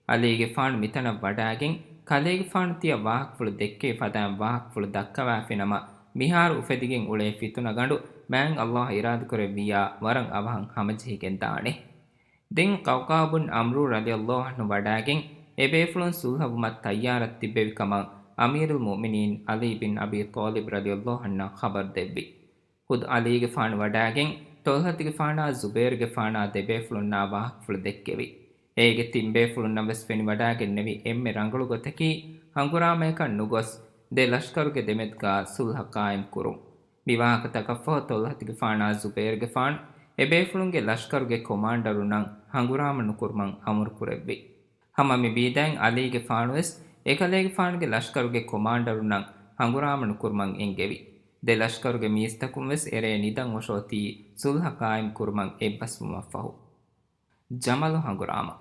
ޢަލީގެފާނު މިތަނަށް ވަޑާގެން، ކަލޭގެފާނު ތިޔަ ވާހަކަފުޅު ދެއްކެވި ފަދައިން ވާހަކަފުޅު ދައްކަވާފިނަމަ، މިހާރު އުފެދިގެން އުޅޭ ފިތުނަގަނޑު މާތް ﷲ އިރާދަކުރެއްވިއްޔާ ވަރަށް އަވަހަށް ހަމަޖެހިގެންދާނެ. ދެން ޤަޢުޤާޢު ބިން ޢަމްރޫ ރަޟިޔަﷲ ޢަންހު ވަޑާގެން އެބޭފުޅުން ޞުލްޙަވުމަށް ތައްޔާރަށް ތިއްބެވި ކަމަށް އަމީރުލް މުއުމިނީން ޢަލީ ބިން އަބީ ޠާލިބް ރަޟިޔަﷲ ޢަންހަށް ޚަބަރު ދެއްވި. ޚުދު ޢަލީގެފާނު ވަޑާގެން ޠަލްޙަތުގެފާނާ ޒުބައިރުގެފާނާ ދެބޭފުޅުންނާ ވާހަކަފުޅު ދެއްކެވި. އޭގެ ތިން ބޭފުޅުންނަށް ވެސް ފެނިވަޑާގެންނެވި އެންމެ ރަނގަޅު ގޮތަކީ ހަނގުރާމަޔަކަށް ނުގޮސް، ދެ ލަޝްކަރުގެ ދެމެދުގާ ޞުލްޙަ ޤާއިމް ކުރުން. މި ވާހަކަތަކަށްފަހު، ޠަލްޙަތުގެފާނާ ޒުބައިރުގެފާނު އެބޭފުޅުންގެ ލަޝްކަރުގެ ކޮމާންޑަރުންނަށް ހަނގުރާމަ ނުކުރުމަށް އަމުރު ކުރެއްވި. ހަމަ މި ބީދައިން ޢަލީގެފާނުވެސް އެކަލޭގެފާނުގެ ލަޝްކަރުގެ ކޮމާންޑަރުންނަށް ހަނގުރާމަ ނުކުރުމަށް އެންގެވި. ދެ ލަޝްކަރުގެ މީސްތަކުންވެސް އެރޭ ނިދަން އޮށޯތީ ޞުލްޙަ ޤާއިމް ކުރުމަށް އެއްބަސްވުމަށްފަހު. ޖަމަލު ހަނގުރާމަ.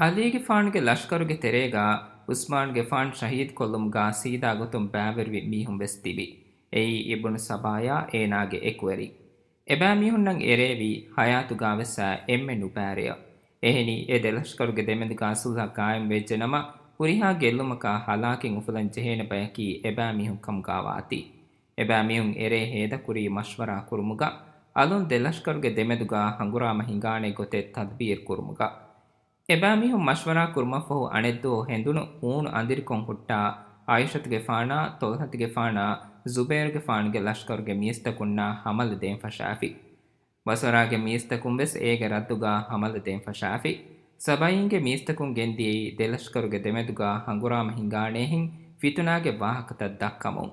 ޢަލީގެފާނުގެ ލަޝްކަރުގެ ތެރޭގާ ޢުސްމާންގެފާނު ޝަހީދުކޮށްލުމުގާ ސީދާ ގޮތުން ބައިވެރިވި މީހުން ވެސް ތިބި. އެއީ އިބްނު ސަބާޔާ އޭނާގެ އެކުވެރި. އެބައިމީހުންނަށް އެރޭވީ ޙަޔާތުގާވެސް އެންމެ ނުބައި ރެޔަށް. އެހެނީ، އެ ދެ ލަޝްކަރުގެ ދެމެދުގާ ޞުލްޙަ ޤާއިމް ވެއްޖެނަމަ، ހުރިހާ ގެއްލުމަކާ ހަލާކެއް އުފުލަން ޖެހޭނެ ބަޔަކީ އެބައިމީހުން ކަމުގާ ވާތީ. އެބައިމީހުން އެރޭ ހޭދަކުރީ މަޝްވަރާ ކުރުމުގަ، އަލުން ދެ ލަޝްކަރުގެ ދެމެދުގާ ހަނގުރާމަ ހިނގާނެ ގޮތެއް ތަދްބީރު ކުރުމުގަ. އެބައިމީހުން މަޝްވަރާ ކުރުމަށްފަހު އަނެއްދުވަހު ހެނދުނު ހޫނު އަނދިރިކޮށް ހުއްޓާ، ޢާއިޝަތުގެފާނާ، ޠަލްޙަތުގެފާނާ، ޒުބައިރުގެފާނުގެ ލަޝްކަރުގެ މީސްތަކުންނާ ހަމަލަ ދޭން ފަށާފި. ބަޞަރާގެ މީސްތަކުން ވެސް އޭގެ ރައްދުގާ ހަމަލަ ދޭން ފަށާފި. ސަބައީންގެ މީސްތަކުން ގެންދިޔައީ ދެ ލަޝްކަރުގެ ދެމެދުގާ ހަނގުރާމަ ހިނގާނޭހެން ފިތުނާގެ ވާހަކަތައް ދައްކަމުން.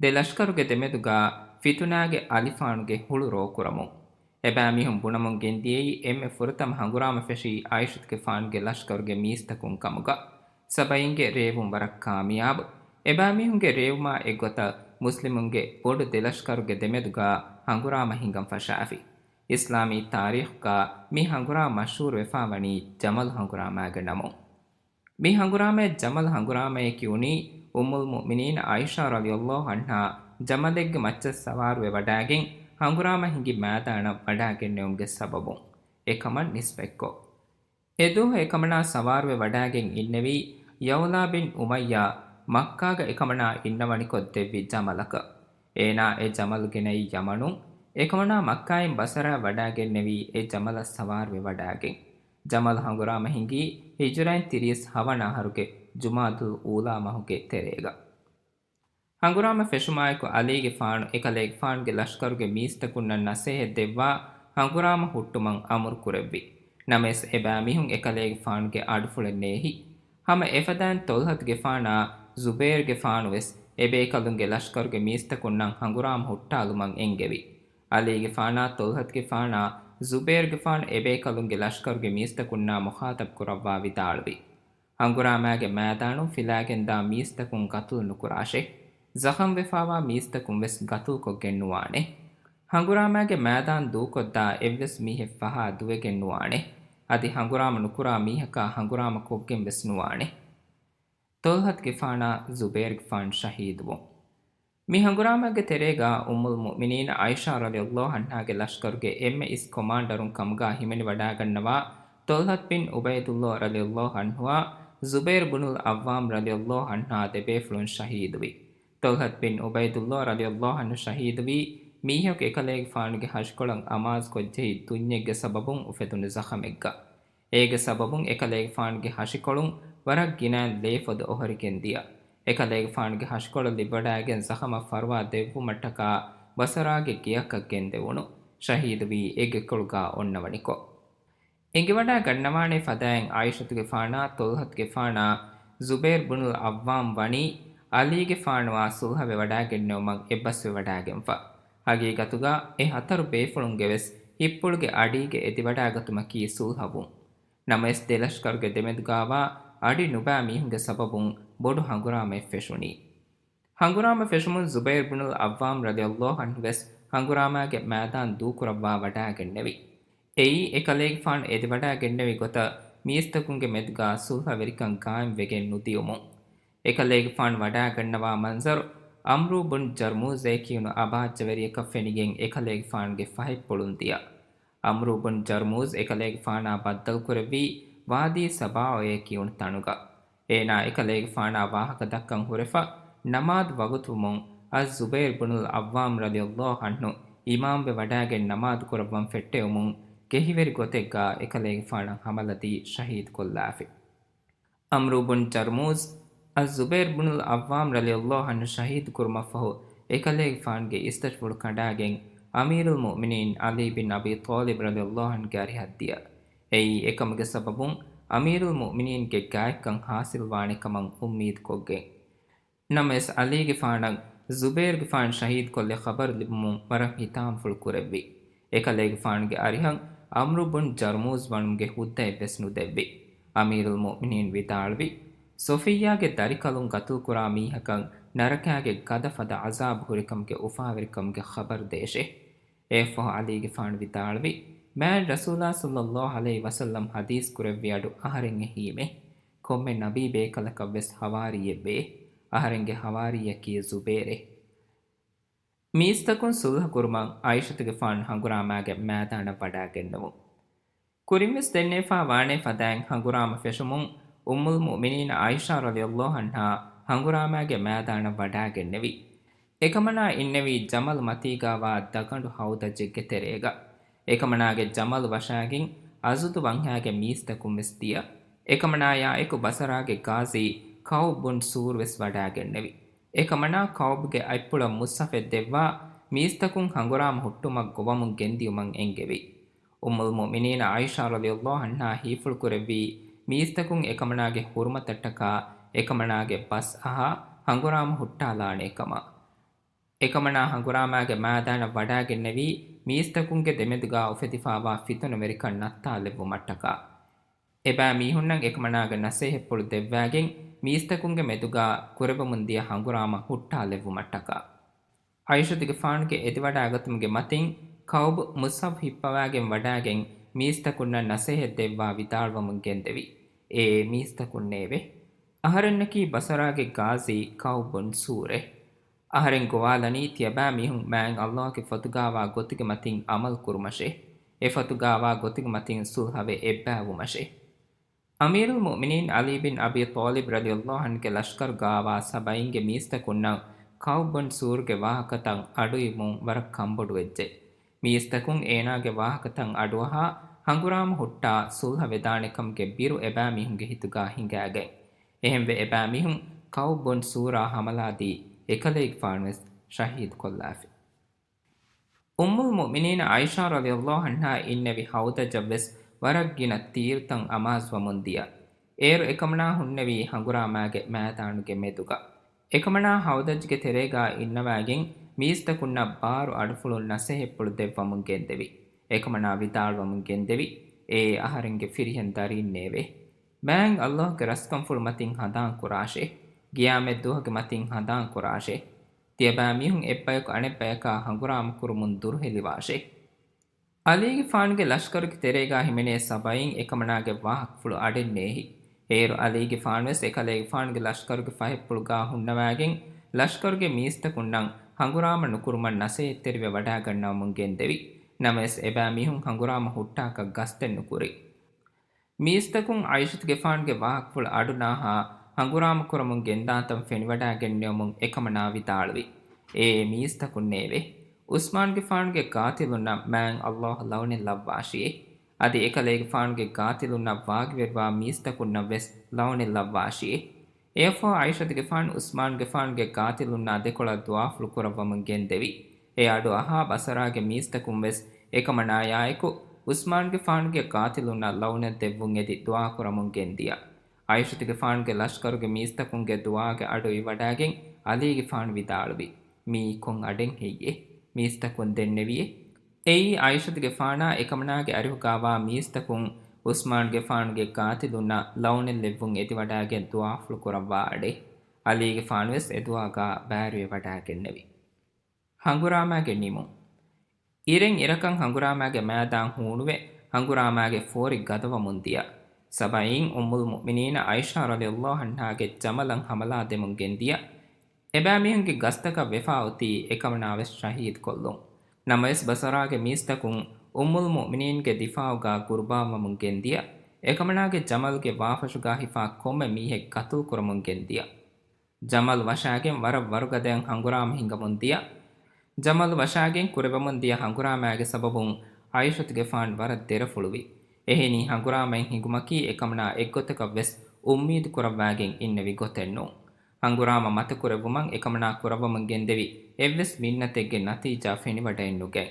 ދެ ލަޝްކަރުގެ ދެމެދުގާ ފިތުނާގެ އަލިފާނުގެ ހުޅު ރޯކުރަމުން. އެބައިމީހުން ބުނަމުން ގެންދިޔައީ އެންމެ ފުރަތަމަ ހަނގުރާމަ ފެށީ އާއިޝަތުގެފާނުގެ ލަޝްކަރުގެ މީސްތަކުން ކަމުގަ. ސަބައިންގެ ރޭވުން ވަރަށް ކާމިޔާބު. އެބައިމީހުންގެ ރޭވުމާ އެއްގޮތަށް މުސްލިމުންގެ ބޮޑު ދެލަޝްކަރުގެ ދެމެދުގަ ހަނގުރާމަ ހިނގަން ފަށާފި. އިސްލާމީ ތާރީޚުގަ މި ހަނގުރާމަ މަޝްހޫރުވެފާވަނީ ޖަމަލް ހަނގުރާމާގެ ނަމުން. މި ހަނގުރާމައަށް ޖަމަލް ހަނގުރާމައޭ ކިޔުނީ އުއްމުލް މުއުމިނީން އާއިޝާ ރަޟިޔަﷲ ޢަންހާ ޖަމަލެއްގެ މައްޗަށް ސަވާރުވެ ވަޑާގެން ހަނގުރާމަ ހިނގި މައިދާނަށް ވަޑާގެންނެވުމުގެ ސަބަބުން އެކަމަށް ނިސްބަތްކޮށް. އެދުވަހު އެކަމަނާ ސަވާރުވެ ވަޑާގެން އިންނެވީ ޔަޢުލާ ބިން އުމައްޔާ މައްކާގަ އެކަމަނާ އިންނަވަނިކޮށް ދެއްވި ޖަމަލަކަށް. އޭނާ އެ ޖަމަލު ގެނައީ ޔަމަނުން. އެކަމަނާ މައްކާއިން ބަޞަރާއަށް ވަޑާގެންނެވީ އެ ޖަމަލަށް ސަވާރުވެ ވަޑާގެން. ޖަމަލް ހަނގުރާމަ ހިނގީ ހިޖުރައިން ތިރީސް ހަވަނަ އަހަރުގެ ޖުމާދުލް އޫލާ މަހުގެ ތެރޭގަ. ހަނގުރާމަ ފެށުމާއެކު ޢަލީގެފާނު އެކަލޭގެފާނުގެ ލަޝްކަރުގެ މީސްތަކުންނަށް ނަޞޭޙަތް ދެއްވާ ހަނގުރާމަ ހުއްޓުމަށް އަމުރު ކުރެއްވި. ނަމަވެސް އެބައިމީހުން އެކަލޭގެފާނުގެ އަޑުފުޅެއް ނޭހި. ހަމަ އެފަދައިން ޠަލްޙަތުގެފާނާ ޒުބޭރުގެފާނު ވެސް އެބޭކަލުންގެ ލަޝްކަރުގެ މީސްތަކުންނަށް ހަނގުރާމަ ހުއްޓާލުމަށް އެންގެވި. ޢަލީގެފާނާ ޠަލްޙަތުގެފާނާ ޒުބޭރުގެފާނު އެބޭކަލުންގެ ލަޝްކަރުގެ މީސްތަކުންނާ މުޚާޠަބް ކުރައްވާ ވިދާޅުވި. ހަނގުރާމާގެ މައިދާނުން ފިލާގެންދާ މީސްތަކުން ގަތުލު ނުކުރާށޭ. ޒަޚަމްވެފާވާ މީސްތަކުން ވެސް ގަތުލުކޮށްގެން ނުވާނެ. ހަނގުރާމާގެ މައިދާން ދޫކޮށްދާ އެއްވެސް މީހެއް ފަހާ ދުވެގެން ނުވާނެ. އަދި ހަނގުރާމަ ނުކުރާ މީހަކާ ހަނގުރާމަ ކޮށްގެން ވެސް ނުވާނެ. ޠަލްޙަތުގެފާނާ ޒުބޭރުގެފާނު ޝަހީދުވުން. މި ހަނގުރާމާގެ ތެރޭގަ އުއްމުލް މުއުމިނީން ޢާއިޝާ ރަޟިޔަﷲ ޢަންހާގެ ލަޝްކަރުގެ އެންމެ އިސް ކޮމާންޑަރުން ކަމުގަ ހިމެނިވަޑާގަންނަވާ ޠަލްޙަތު ބިން ޢުބައިދުﷲ ރަޟިޔަﷲ ޢަންހުއާ ޒުބައިރު ބުނުލް ޢައްވާމް ރަޟިޔަﷲ ޢަންހާ ދެބޭފުޅުން ޝަހީދުވި. ޠަލްޙަތު ބިން ޢުބައިދުﷲ ރަޟިޔަﷲ ޢަންހު ޝަހީދުވީ މީހަކު އެކަލޭގެފާނުގެ ހަށިކޮޅަށް އަމާޒުކޮށްޖެހި ދުންޏެއްގެ ސަބަބުން އުފެދުނު ޒަޚަމެއްގަ. އޭގެ ސަބަބުން އެކަލޭގެފާނުގެ ހަށިކޮޅުން ވަރަށް ގިނައިން ލޭފޮދު އޮހޮރިގެން ދިޔަ. އެކަލޭގެފާނުގެ ހަށިކޮޅަށް ލިބިވަޑައިގެން ޒަޚަމަށް ފަރުވާ ދެއްވުމަށްޓަކާ ބަޞަރާގެ ގެއަކަށް ގެންދެވުނު. ޝަހީދުވީ އެ ގެކޮޅުގަ އޮންނަވަނިކޮށް. އެނގިވަޑައިގަންނަވާނޭ ފަދައިން ޢާއިޝަތުގެފާނާ ޠަލްޙަތުގެފާނާ ޒުބައިރު ބުނުލް ޢައްވާމް ވަނީ ޢަލީގެފާނުއާ ޞުލްޙަވެވަޑައިގެންނެވުމަށް އެއްބަސްވެވަޑައިގެންފަ. ހަގީގަތުގަ އެ ހަތަރު ބޭފުޅުންގެވެސް ހިތްޕުޅުގެ އަޑީގަ އެދިވަޑައިގަތުމަކީ ޞުލްޙަވުން. ނަމަވެސް ދެލަޝްކަރުގެ ދެމެދުގާވާ އަޑި ނުބައި މީހުންގެ ސަބަބުން ބޮޑު ހަނގުރާމައެއް ފެށުނީ. ހަނގުރާމަ ފެށުމުން ޒުބައިރު ބުނުލް ޢައްވާމް ރަޟިޔަﷲ ޢަންހު ވެސް ހަނގުރާމާގެ މައިދާން ދޫކުރައްވާ ވަޑައިގެންނެވި. އެއީ އެކަލޭގެފާނު އެދިވަޑައިގެންނެވި ގޮތަށް މީސްތަކުންގެ މެދުގާ ޞުލްޙަވެރިކަން ގާއިމްވެގެން ނުދިޔުމުން. އެކަލޭގެފާނު ވަޑައިގަންނަވާ މަންޒަރު އަމްރޫ ބުން ޖަރްމޫޒޭ ކިޔުނު އަބާއްޖަވެރިޔަކަށް ފެނިގެން އެކަލޭގެފާނުގެ ފަހެއްޕުޅުން ދިޔަ. އަމްރޫ ބުން ޖަރްމޫޒް އެކަލޭގެފާނާ ބައްދަލުކުރެއްވީ ވާދީ ސަބާއޭ ކިޔުނު ތަނުގަ. އޭނާ އެކަލޭގެފާނާ ވާހަކަ ދައްކަން ހުރެފަ ނަމާދު ވަގުތުވުމުން އައްޒުބައިރު ބުނުލް ޢައްވާމް ރަޟިޔަﷲ ޢަންހު އިމާމްވެ ވަޑައިގެން ނަމާދު ކުރައްވަން ފެއްޓެވުމުން ގެހިވެރި ގޮތެއްގަ އެކަލޭގެފާނަށް ހަމަލަދީ ޝަހީދުކޮށްލާފި. އަމްރޫ ބުން ޖަރްމޫޒް އައްޒުބައިރު ބުނުލް ޢައްވާމް ރަޟިޔަﷲ ޢަންހު ޝަހީދު ކުރުމަށްފަހު، އެކަލޭގެފާނުގެ އިސްތަށިފުޅު ކަނޑާގެން، އަމީރުލް މުއުމިނީން ޢަލީ ބިން އަބީ ޠާލިބް ރަޟިޔަﷲ ޢަންހުގެ އަރިހަށް ދިޔަ. އެއީ އެކަމުގެ ސަބަބުން އަމީރުލް މުއުމިނީންގެ ގާތްކަން ޙާޞިލްވާނެ ކަމަށް އުއްމީދު ކޮށްގެން. ނަމަވެސް، ޢަލީގެފާނަށް ޒުބައިރުގެފާނު ޝަހީދުކޮށްލި ޚަބަރު ލިބުމުން ވަރަށް ހިތާމަފުޅު ކުރެއްވި. އެކަލޭގެފާނުގެ އަރިހަށް ޢަމްރު ބުން ޖަރްމޫޒް ވަނުމުގެ ހުއްދައެއްވެސް ނުދެއްވި. އަމީރުލް މުއުމިނީން ވިދާޅުވި، ޞޮފިއްޔާގެ ދަރިކަލުން ގަތުލުކުރާ މީހަކަށް ނަރަކާގެ ގަދަ ފަދަ ޢަޒާބު ހުރިކަމުގެ އުފާވެރިކަމުގެ ޚަބަރު ދޭށޭ. އެއަށްފަހު ޢަލީގެފާނު ވިދާޅުވި، މާތް ރަސޫލާ ޞައްލައްލާހު ޢަލައިހި ވަސައްލަމް ޙަދީޘް ކުރެއްވި އަޑު އަހަރެން އެހީމޭ. ކޮންމެ ނަބީ ބޭކަލަކަށްވެސް ޙަވާރީއެއްވޭ. އަހަރެންގެ ޙަވާރީއަކީ ޒުބޭރޭ. މީސްތަކުން ޞުލްޙަ ކުރުމަށް ޢާއިޝަތުގެފާނު ހަނގުރާމާގެ މައިދާނަށް ވަޑާގެންނެވުން. ކުރިންވެސް ދެންނެވިފާ ވާނޭ ފަދައިން ހަނގުރާމަ ފެށުމުން އުއްމުލް މުއުމިނީން ޢާއިޝާ ރަޟިޔަﷲ ޢަންހާ ހަނގުރާމާގެ މައިދާނަށް ވަޑާގެންނެވި. އެކަމަނާ އިންނެވީ ޖަމަލް މަތީގާވާ ދަގަނޑު ހައުދައްޖެއްގެ ތެރޭގަ. އެކަމަނާގެ ޖަމަލް ވަށާގެން އަޒުދު ވަންހާގެ މީސްތަކުން ވެސް ދިޔަ. އެކަމަނާޔާ އެކު ބަޞަރާގެ ޤާޟީ ކަޢުބު ބުން ސޫރް ވެސް ވަޑާގެންނެވި. އެކަމަނާ ކަޢުބުގެ އަތްޕުޅަށް މުޞްޙަފެއް ދެއްވާ މީސްތަކުން ހަނގުރާމަ ހުއްޓުމަށް ގޮވަމުން ގެންދިޔުމަށް އެންގެވި. އުއްމުލް މުއުމިނީން ޢާއިޝާ ރަޟިޔަﷲ ޢަންހާ ހީފުޅު ކުރެއްވީ، މީސްތަކުން އެކަމަނާގެ ޙުރުމަތަށްޓަކާ އެކަމަނާގެ ބަސް އަހާ ހަނގުރާމަ ހުއްޓާލާނޭ ކަމަށް. އެކަމަނާ ހަނގުރާމާގެ މާދާނަށް ވަޑާގެންނެވީ މީސްތަކުންގެ ދެމެދުގާ އުފެދިފާވާ ފިތުނަވެރިކަން ނައްތާލެއްވުމަށްޓަކާ. އެބައިމީހުންނަށް އެކަމަނާގެ ނަސޭހަތްޕުޅު ދެއްވާގެން މީސްތަކުންގެ މެދުގާ ކުރެވެމުންދިޔަ ހަނގުރާމަ ހުއްޓާލެއްވުމަށްޓަކާ. އައިޝަތުގެފާނުގެ އެދިވަޑާގަތުމުގެ މަތިން ކައުބު މުޞްޢަބް ހިއްޕަވާގެން ވަޑާގެން މީސްތަކުންނަށް ނަސޭހަތް ދެއްވާ ވިދާޅުވަމުން ގެންދެވި. އޭ މީސްތަކުންނޭވެ! އަހަރެންނަކީ ބަޞަރާގެ ޤާޟީ ކައުބު ބުން ސޫރޭ. އަހަރެން ގޮވާލަނީ ތިޔަބައިމީހުން މާތް ﷲ ގެ ފޮތުގާވާ ގޮތުގެ މަތިން ޢަމަލު ކުރުމަށޭ. އެ ފޮތުގާވާ ގޮތުގެ މަތިން ޞުލްޙަވެ އެއްބައިވުމަށޭ. އަމީރުލް މުއުމިނީން ޢަލީ ބިން އަބީ ޠާލިބް ރަޟިޔަﷲ ޢަންހުގެ ލަޝްކަރު ގާވާ ސަބައިންގެ މީސްތަކުންނަށް ކައުބު ބުން ސޫރުގެ ވާހަކަތައް އަޑުއިވުން ވަރަށް ކަންބޮޑުވެއްޖެ. މީސްތަކުން އޭނާގެ ވާހަކަތައް އަޑުއަހާ ހަނގުރާމަ ހުއްޓާ ޞުލްޙަ ވެދާނެ ކަމުގެ ބިރު އެބައިމީހުންގެ ހިތުގާ ހިނގާގެން. އެހެންވެ އެބައިމީހުން ކައުބު ބުން ސޫރާ ހަމަލާދީ އެކަލޭގެފާނުވެސް ޝަހީދުކޮށްލާފި. އުއްމުލް މުއުމިނީން ޢާއިޝާ ރަޟިޔަﷲ ޢަންހާ އިންނެވި ހައުދަޖަށްވެސް ވަރަށް ގިނަ ތީރުތައް އަމާޒުވަމުން ދިޔަ. އޭރު އެކަމަނާ ހުންނެވީ ހަނގުރާމާގެ މައިދާނުގެ މެދުގަ. އެކަމަނާ ހައުދަޖްގެ ތެރޭގާ އިންނަވާގެން މީސްތަކުންނަށް ބާރު އަޑުފުޅުން ނަސޭހަތްޕުޅު ދެއްވަމުން ގެންދެވި. އެކަމަނާ ވިދާޅުވަމުން ގެންދެވި، އޭ އަހަރެންގެ ފިރިހެން ދަރީންނޭވެ! މާތް ﷲ ގެ ރަސްކަންފުޅު މަތިން ހަނދާން ކުރާށޭ! ޤިޔާމަތް ދުވަހުގެ މަތިން ހަނދާން ކުރާށޭ! ތިޔަބައިމީހުން އެއްބަޔަކު އަނެއްބަޔަކާ ހަނގުރާމަ ކުރުމުން ދުރުހެލިވާށޭ! ޢަލީގެފާނުގެ ލަޝްކަރުގެ ތެރޭގާ ހިމެނޭ ސަބައިން އެކަމަނާގެ ވާހަކަފުޅު އަޑެއް ނޭހި. އޭރު ޢަލީގެފާނުވެސް އެކަލޭގެފާނުގެ ލަޝްކަރުގެ ފަހެއްޕުޅުގާ ހުންނަވާގެން، ލަޝްކަރުގެ މީސްތަކުންނަށް ހަނގުރާމަ ނުކުރުމަށް ނަސޭހަތްތެރިވެ ވަޑާގަންނަވަމުން ގެންދެވި. ނަމަވެސް އެބައިމީހުން ހަނގުރާމަ ހުއްޓާކަށް ގަސްތެއް ނުކުރި. މީސްތަކުން ޢާއިޝަތުގެފާނުގެ ވާހަކަފުޅު އަޑު ނާހާ ހަނގުރާމަ ކުރަމުން ގެންދާންތަން ފެނިވަޑާގެންނެވުމުން އެކަމަނާ ވިދާޅުވި، އޭ މީސްތަކުންނޭވެ! ޢުސްމާންގެފާނުގެ ޤާތިލުންނަށް މާތް ﷲ ލަޢުނަތް ލައްވާށިއޭ! އަދި އެކަލޭގެފާނުގެ ޤާތިލުންނަށް ވާގިވެރިވާ މީސްތަކުންނަށްވެސް ލަޢުނަތް ލައްވާށިއޭ! އެއަށްފަހު ޢާއިޝަތުގެފާނު ޢުސްމާންގެފާނުގެ ޤާތިލުންނާ ދެކޮޅަށް ދުޢާފުޅު ކުރައްވަމުން ގެންދެވި. އެ އަޑު އަހާ ބަޞަރާގެ މީސްތަކުން ވެސް އެކަމަނާޔާއެކު ޢުސްމާންގެފާނުގެ ޤާތިލުންނަށް ލަޢުނަތް ދެއްވުން އެދި ދުޢާ ކުރަމުން ގެންދިޔަ. ޢާއިޝަތުގެފާނުގެ ލަޝްކަރުގެ މީސްތަކުންގެ ދުޢާގެ އަޑު އިވިވަޑާގެން ޢަލީގެފާނު ވިދާޅުވި، މިއީ ކޮން އަޑެއް ހެއްޔޭ؟ މީސްތަކުން ދެންނެވިއޭ. އެއީ ޢާއިޝަތުގެފާނާ އެކަމަނާގެ އަރިހުގާވާ މީސްތަކުން ޢުސްމާންގެފާނުގެ ޤާތިލުންނަށް ލަޢުނަތް ލެއްވުން އެދިވަޑާގެން ދުޢާފުޅު ކުރައްވާ އަޑެއް. ޢަލީގެފާނުވެސް އެދުޢާގާ ބައިވެރިވެވަޑާގެންނެވި. ހަނގުރާމާގެ ނިމުން. އިރެން އިރަކަށް ހަނގުރާމާގެ މައިދާން ހޫނުވެ، ހަނގުރާމާގެ ފޯރި ގަދަވަމުން ދިޔަ. ސަބައީން އުއްމުލް މުއުމިނީނަ ޢާއިޝާ ރަޟިޔަﷲ ޢަންހާގެ ޖަމަލަށް ހަމަލާ ދެމުން ގެންދިޔަ. އެބައިމީހުންގެ ގަސްތަކަށް ވެފާއޮތީ އެކަމަނާވެސް ޝަހީދުކޮށްލުން. ނަމަވެސް ބަޞަރާގެ މީސްތަކުން އުއްމުލް މުއުމިނީންގެ ދިފާޢުގާ ޤުރުބާންވަމުން ގެންދިޔަ. އެކަމަނާގެ ޖަމަލްގެ ވާފަށުގާ ހިފާ ކޮންމެ މީހެއް ޤަތުލު ކުރަމުން ގެންދިޔަ. ޖަމަލް ވަށާގެން ވަރަށް ވަރުގަދައަށް ހަނގުރާމަ ހިނގަމުން ދިޔަ. ޖަމަލް ވަށާގެން ކުރެވެމުން ދިޔަ ހަނގުރާމާގެ ސަބަބުން ޢާއިޝަތުގެފާން ވަރަށް ދެރަފުޅުވި. އެހެނީ ހަނގުރާމައިން ހިނގުމަކީ އެކަމަނާ އެއްގޮތަކަށްވެސް އުއްމީދު ކުރައްވާގެން އިންނެވި ގޮތެއް ނޫން. ހަނގުރާމަ މަތަކުރެއްވުމަށް އެކަމަނާ ކުރައްވަމުން ގެންދެވި އެއްވެސް މިންނަތެއްގެ ނަތީޖާ ފެނިވަޑައެއްނުގެން.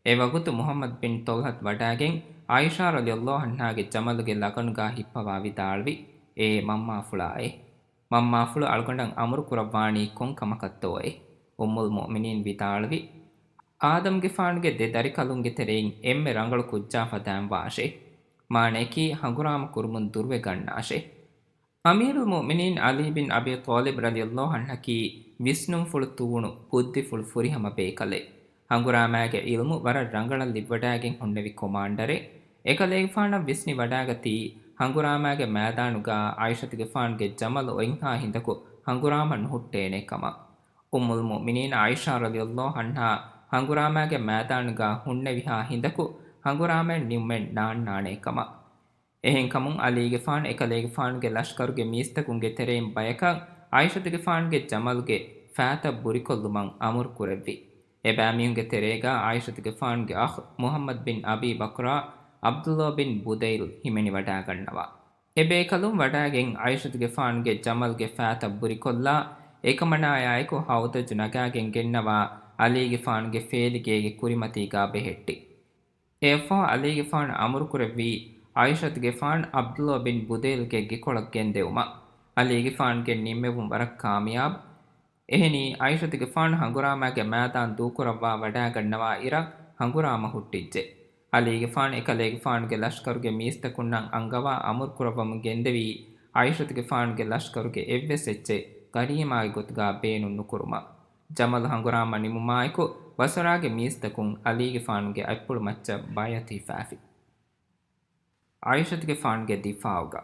އެވަގުތު މުޙައްމަދު ބިން ޠަލްޙަތު ވަޑާގެން ޢާއިޝާ ރަޟިޔަﷲ ޢަންހާގެ ޖަމަލުގެ ލަގަނުގާ ހިއްޕަވާ ވިދާޅުވި، އޭ މަންމާފުޅާއޭ! މަންމާފުޅު އަޅުގަނޑަށް އަމުރު ކުރައްވާނީ ކޮން ކަމަކަށްތޯއޭ؟ އުއްމުލް މުއުމިނީން ވިދާޅުވި، އާދަމްގެފާނުގެ ދެ ދަރިކަލުންގެ ތެރެއިން އެންމެ ރަނގަޅު ކުއްޖާ ފަދައިން ވާށޭ. މާނަޔަކީ ހަނގުރާމަ ކުރުމުން ދުރުވެ ގަންނާށޭ. އަމީރުލް މުއުމިނީން ޢަލީ ބިން އަބީ ޠާލިބް ރަޟިޔަﷲ ޢަންހަކީ ވިސްނުންފުޅު ތޫނު، ބުއްދިފުޅު ފުރިހަމަ ބޭކަލެއް. ހަނގުރާމާގެ ޢިލްމު ވަރަށް ރަނގަޅަށް ލިބިވަޑާގެން ހުންނެވި ކޮމާންޑަރެއް. އެކަލޭގެފާނަށް ވިސްނިވަޑާގަތީ ހަނގުރާމާގެ މައިދާނުގާ ޢާއިޝަތުގެފާނުގެ ޖަމަލު އޮތްހާ ހިނދަކު ހަނގުރާމަ ނުހުއްޓޭނެ ކަމަށް. އުއްމުލް މުއުމިނީން ޢާއިޝާ ރަޟިޔަﷲ ޢަންހާ ހަނގުރާމާގެ މައިދާނުގާ ހުންނެވިހާ ހިނދަކު ހަނގުރާމައަށް ނިމުމެއް ނާންނާނޭ ކަމަށް. އެހެންކަމުން ޢަލީގެފާނު އެކަލޭގެފާނުގެ ލަޝްކަރުގެ މީސްތަކުންގެ ތެރެއިން ބަޔަކަށް ޢާއިޝަތުގެފާނުގެ ޖަމަލުގެ ފައިތައް ބުރިކޮށްލުމަށް އަމުރު ކުރެއްވި. އެބައިމީހުންގެ ތެރޭގާ ޢާއިޝަތުގެފާނުގެ އަޚް މުޙައްމަދު ބިން އަބީ ބަކްރާ، ޢަބްދުﷲ ބިން ބުދައިލް ހިމެނިވަޑާގަންނަވާ. އެބޭކަލުން ވަޑާގެން ޢާއިޝަތުގެފާނުގެ ޖަމަލުގެ ފައިތައް ބުރިކޮށްލާ، އެކަމަނާޔާއެކު ހައުދަޖު ނަގާގެން ގެންނަވާ ޢަލީގެފާނުގެ ފޭލިގޭގެ ކުރިމަތީގާ ބެހެއްޓި. އެއަށްފަހު ޢަލީގެފާނު އަމުރުކުރެއްވީ، ޢާއިޝަތުގެފާނު ޢަބްދުﷲ ބިން ބުދައިލްގެ ގެކޮޅަށް ގެންދެވުމަށް. ޢަލީގެފާނުގެ ނިންމެވުން ވަރަށް ކާމިޔާބު. އެހެނީ، ޢާއިޝަތުގެފާނު ހަނގުރާމާގެ މައިދާން ދޫކުރައްވާ ވަޑައިގަންނަވާ އިރަށް ހަނގުރާމަ ހުއްޓިއްޖެ. ޢަލީގެފާނު އެކަލޭގެފާނުގެ ލަޝްކަރުގެ މީސްތަކުންނަށް އަންގަވާ އަމުރުކުރައްވަމުން ގެންދެވީ، ޢާއިޝަތުގެފާނުގެ ލަޝްކަރުގެ އެއްވެސް އެއްޗެއް ޣަނީމާގެ ގޮތުގާ ބޭނުން ނުކުރުމަށް. ޖަމަލު ހަނގުރާމަ ނިމުމާއެކު، ބަޞަރާގެ މީސްތަކުން ޢަލީގެފާނުގެ އަތްޕުޅު މައްޗަށް ބައިޢަތު ހިފާފި. ޢާއިޝަތުގެފާނުގެ ދިފާޢުގަ.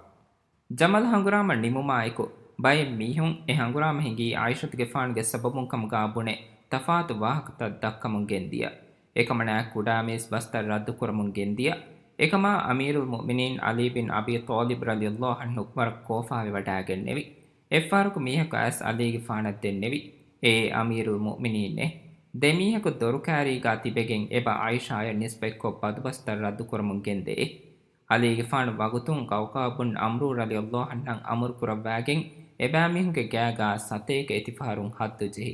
ޖަމަލް ހަނގުރާމަ ނިމުމާއެކު، ބައެއް މީހުން އެ ހަނގުރާމަ ހިނގީ ޢާއިޝަތުގެފާނުގެ ސަބަބުން ކަމުގާ ބުނެ، ތަފާތު ވާހަކަތައް ދައްކަމުން ގެންދިޔަ. އެކަމަނާ ކުޑަ މީސް ބަސްތައް ރައްދުކުރަމުން ގެންދިޔަ. އެކަމާ އަމީރުލް މުއުމިނީން ޢަލީ ބިން އަބީ ޠާލިބް ރަޟިޔަﷲ ޢަންހު ވަރަށް ކޯފާވެވަޑައިގެންނެވި. އެއްފަހަރަކު މީހަކު އައިސް ޢަލީގެފާނަށް ދެންނެވި. އޭ އަމީރުލް މުއުމިނީން އޭ! ދެ މީހަކު ދޮރުކާރީގާ ތިބެގެން އެބަ ޢާއިޝާއަށް ނިސްބަތްކޮށް ބަދުބަސްތައް ރައްދުކުރަމުން ގެންދެއޭ. ޢަލީގެފާނު ވަގުތުން ޤަޢުޤާޢު ބުން ޢަމްރު ރަޟިޔަﷲ ޢަންހަށް އަމުރުކުރައްވާގެން އެބައިމީހުންގެ ގާގާ ސަތޭކަ އެތިފަހަރުން ޙައްދު ޖެހި.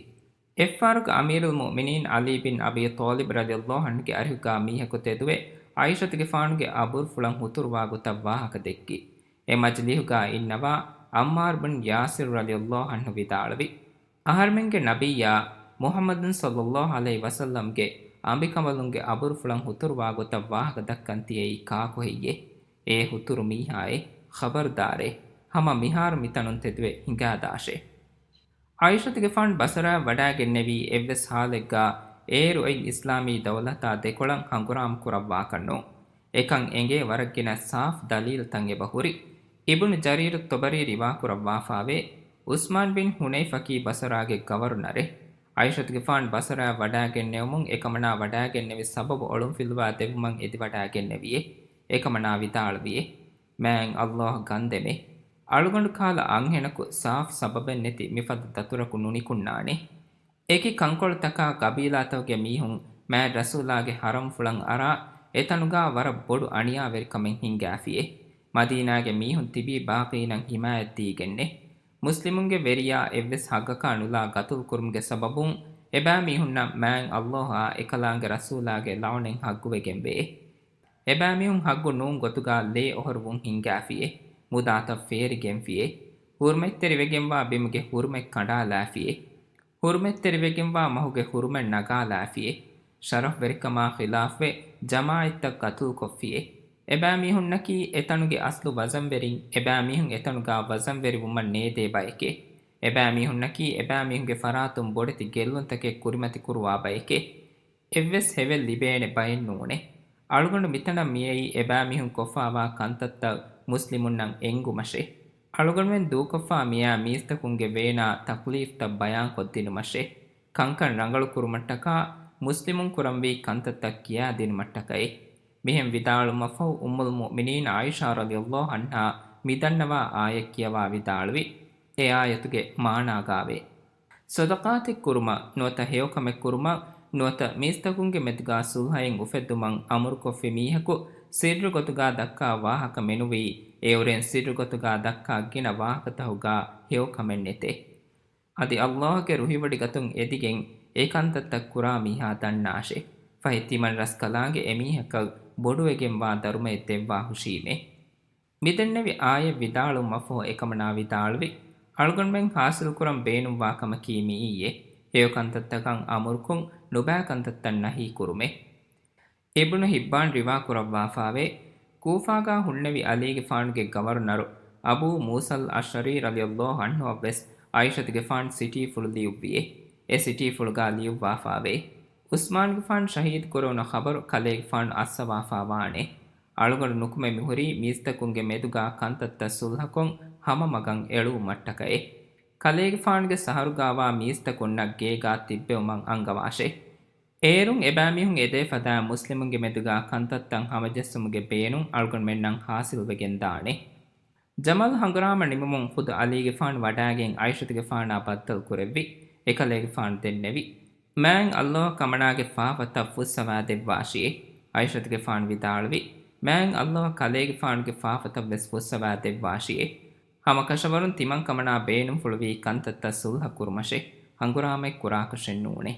އެއްފަހަރަކު އަމީރުލް މުއުމިނީން ޢަލީ ބިން އަބީ ޠާލިބް ރަޟިޔަﷲ ޢަންހުގެ އަރިހުގާ މީހަކު ތެދުވެ، ޢާއިޝަތުގެފާނުގެ އަބުރުފުޅަށް ހުތުރުވާ ގޮތަށް ވާހަކަ ދެއްކި. އެ މަޖިލީހުގާ އިންނަވާ ޢައްމާރު ބިން ޔާސިރު ރަޟިޔަﷲ ޢަންހު ވިދާޅުވި، އަހަރެމެންގެ ނަބިއްޔާ މުޙައްމަދު ޞައްލަﷲ ޢަލައިހި ވަސައްލަމްގެ އަނބިކަނބަލުންގެ އަބުރުފުޅަށް ހުތުރުވާ ގޮތަށް ވާހަކަ ދައްކަން ތިޔައީ ކާކު ހެއްޔޭ؟ އޭ ހުތުރު މީހާއޭ! ޚަބަރުދާރޭ! ހަމަ މިހާރު މިތަނުން ތެދުވެ ހިނގާދާށޭ! ޢާއިޝަތުގެފާނު ބަޞަރާއަށް ވަޑައިގެންނެވީ އެއްވެސް ޙާލެއްގާ އޭރު އޮތް އިސްލާމީ ދައުލަތާ ދެކޮޅަށް ހަނގުރާމަ ކުރައްވާކަށް ނޫން. އެކަން އެނގޭ ވަރަށް ގިނަ ސާފު ދަލީލުތައް އެބަ ހުރި. އިބްނު ޖަރީރު ޠަބަރީ ރިވާކުރައްވާފާވޭ، ޢުސްމާން ބިން ޙުނައިފަކީ ބަޞަރާގެ ގަވަރުނަރެއް. ޢާއިޝަތުގެފާނު ބަޞަރާއަށް ވަޑައިގެންނެވުމުން އެކަމަނާ ވަޑައިގެންނެވި ސަބަބު އޮޅުންފިލުވާ ދެއްވުމަށް އެދިވަޑައިގެންނެވިއޭ. އެކަމަނާ ވިދާޅުވިއޭ، މާތް ﷲ ގަންދެމޭ! އަޅުގަނޑު ކާލަ އަންހެނަކު ސާފު ސަބަބެއް ނެތި މިފަދަ ދަތުރަކު ނުނިކުންނާނެ. އެކި ކަންކޮޅުތަކާ ޤަބީލާތަކުގެ މީހުން މާތް ރަސޫލާގެ ޙަރަމްފުޅަށް އަރާ، އެތަނުގާ ވަރަށް ބޮޑު އަނިޔާވެރިކަމެއް ހިންގާފިއޭ. މަދީނާގެ މީހުން ތިބީ ބާޤީނަށް ޙިމާޔަތް ދީގެންނޭ. މުސްލިމުންގެ ވެރިޔާ އެއްވެސް ޙައްޤަކާ ނުލާ ޤަތުލު ކުރުމުގެ ސަބަބުން އެބައިމީހުންނަށް މާތް ﷲ އާ އެކަލާނގެ ރަސޫލާގެ ލަޢުނެއް ޙައްޤުވެގެންވެއޭ. އެބައިމީހުން ޙައްޤު ނޫން ގޮތުގާ ލޭ އޮހޮރުވުން ހިންގާފިއޭ. މުދާތައް ފޭރިގެންފިއޭ. ޙުރުމަތްތެރިވެގެންވާ ބިމުގެ ޙުރުމަތް ކަނޑާލާފިއޭ. ޙުރުމަތްތެރިވެގެންވާ މަހުގެ ޙުރުމަތް ނަގާލާފިއޭ. ޝަރަފްވެރިކަމާ ޚިލާފްވެ، ޖަމާޢަތްތައް ޤަތުލުކޮށްފިއޭ. އެބައިމީހުންނަކީ އެތަނުގެ އަސްލު ވަޒަންވެރިން، އެބައިމީހުން އެތަނުގާ ވަޒަންވެރިވުމަށް ނޭދޭ ބައެކޭ. އެބައިމީހުންނަކީ އެބައިމީހުންގެ ފަރާތުން ބޮޑެތި ގެއްލުންތަކެއް ކުރިމަތިކުރުވާ ބައެކޭ. އެއްވެސް ހެވެއް ލިބޭނެ ބައެއް ނޫނޭ. އަޅުގަނޑު މިތަނަށް މިއައީ އެބައިމީހުން ކޮށްފާވާ ކަންތައްތައް މުސްލިމުންނަށް އެންގުމަށޭ. އަޅުގަނޑުމެން ދޫކޮށްފާ މިއާ މީސްތަކުންގެ ވޭނާ ތަކްލީފްތައް ބަޔާންކޮށްދިނުމަށޭ. ކަންކަން ރަނގަޅުކުރުމަށްޓަކާ މުސްލިމުން ކުރަންވީ ކަންތައްތައް ކިޔާދިނުމަށްޓަކައޭ. މިހެން ވިދާޅުވުމަށްފަހު އުއްމުލް މުއުމިނީން ޢާއިޝާ ރަޟިޔަﷲ ޢަންހާ މިދަންނަވާ އާޔަތް ކިޔަވާ ވިދާޅުވި. އެ އާޔަތުގެ މާނާގާވޭ. ޞަދަޤާތެއް ކުރުމަށް ނުވަތަ ހެޔޮކަމެއް ކުރުމަށް ނުވަތަ މީސްތަކުންގެ މެދުގާ ޞުލްޙައެއް އުފެއްދުމަށް އަމުރުކޮށްފި މީހަކު ސިއްރު ގޮތުގާ ދައްކާ ވާހަކަ މެނުވީ، އެއުރެން ސިއްރު ގޮތުގާ ދައްކާ ގިނަ ވާހަކަތަހުގާ ހެޔޮކަމެއް ނެތޭ. އަދި ﷲ ގެ ރުހިވޮޑިގަތުން އެދިގެން އެ ކަންތައްތައް ކުރާ މީހާ ދަންނާށޭ. ފަހެ ތިމަން ރަސްކަލާނގެ އެމީހަކަށް ބޮޑުވެގެންވާ ދަރުމައެއް ދެއްވާ ހުށީމޭ. މިދެންނެވި އާޔަތް ވިދާޅުވުމަށްފަހު އެކަމަނާ ވިދާޅުވި، އަޅުގަނޑުމެން ޙާޞިލުކުރަން ބޭނުންވާ ކަމަކީ މިއީއޭ، ހެޔޮ ކަންތައްތަކަށް އަމުރުކުން، ނުބައި ކަންތައްތައް ނަހީކުރުމޭ. އިބްނު ޙިއްބާން ރިވާކުރައްވާފާވޭ، ކޫފާގާ ހުންނެވި ޢަލީގެފާނުގެ ގަވަރުނަރު އަބޫ މޫސަލް އަޝްޢަރީ ރަޟިޔަﷲ ޢަންހުއަށްވެސް ޢާއިޝަތުގެފާނު ސިޓީފުޅު ލިޔުއްވިއޭ. އެ ސިޓީފުޅުގާ ލިޔުއްވާފާވޭ، ޢުސްމާންގެފާނު ޝަހީދުކުރެވުނު ޚަބަރު ކަލޭގެފާނު އައްސަވާފާވާނެ. އަޅުގަނޑު ނުކުމެ މިހުރީ މީސްތަކުންގެ މެދުގާ ކަންތައްތައް ޞުލްޙަކޮށް ހަމަ މަގަށް އެޅުވުމަށްޓަކައޭ. ކަލޭގެފާނުގެ ސަހަރުގާވާ މީސްތަކުންނަށް ގޭގާ ތިއްބެވުމަށް އަންގަވާށޭ. އޭރުން އެބައިމީހުން އެދޭ ފަދަ މުސްލިމުންގެ މެދުގާ ކަންތައްތައް ހަމަޖެއްސުމުގެ ބޭނުން އަޅުގަނޑުމެންނަށް ޙާޞިލުވެގެން ދާނެ. ޖަމަލް ހަނގުރާމަ ނިމުމުން ޚުދު ޢަލީގެފާނު ވަޑައިގެން ޢާއިޝަތުގެފާނާ ބައްދަލު ކުރެއްވި. އެކަލޭގެފާނު ދެންނެވި، މާތް ﷲ ކަމަނާގެ ފާފަތައް ފުއްސަވާ ދެއްވާށިއޭ. ޢާއިޝަތުގެފާނު ވިދާޅުވި، މާތް ﷲ ކަލޭގެފާނުގެ ފާފަތައް ވެސް ފުއްސަވާ ދެއްވާށިއޭ. ހަމަކަށަވަރުން ތިމަން ކަމަނާ ބޭނުންފުޅުވީ ކަންތައްތައް ޞުލްޙަ ކުރުމަށޭ، ހަނގުރާމައެއް ކުރާކަށެއް ނޫނޭ.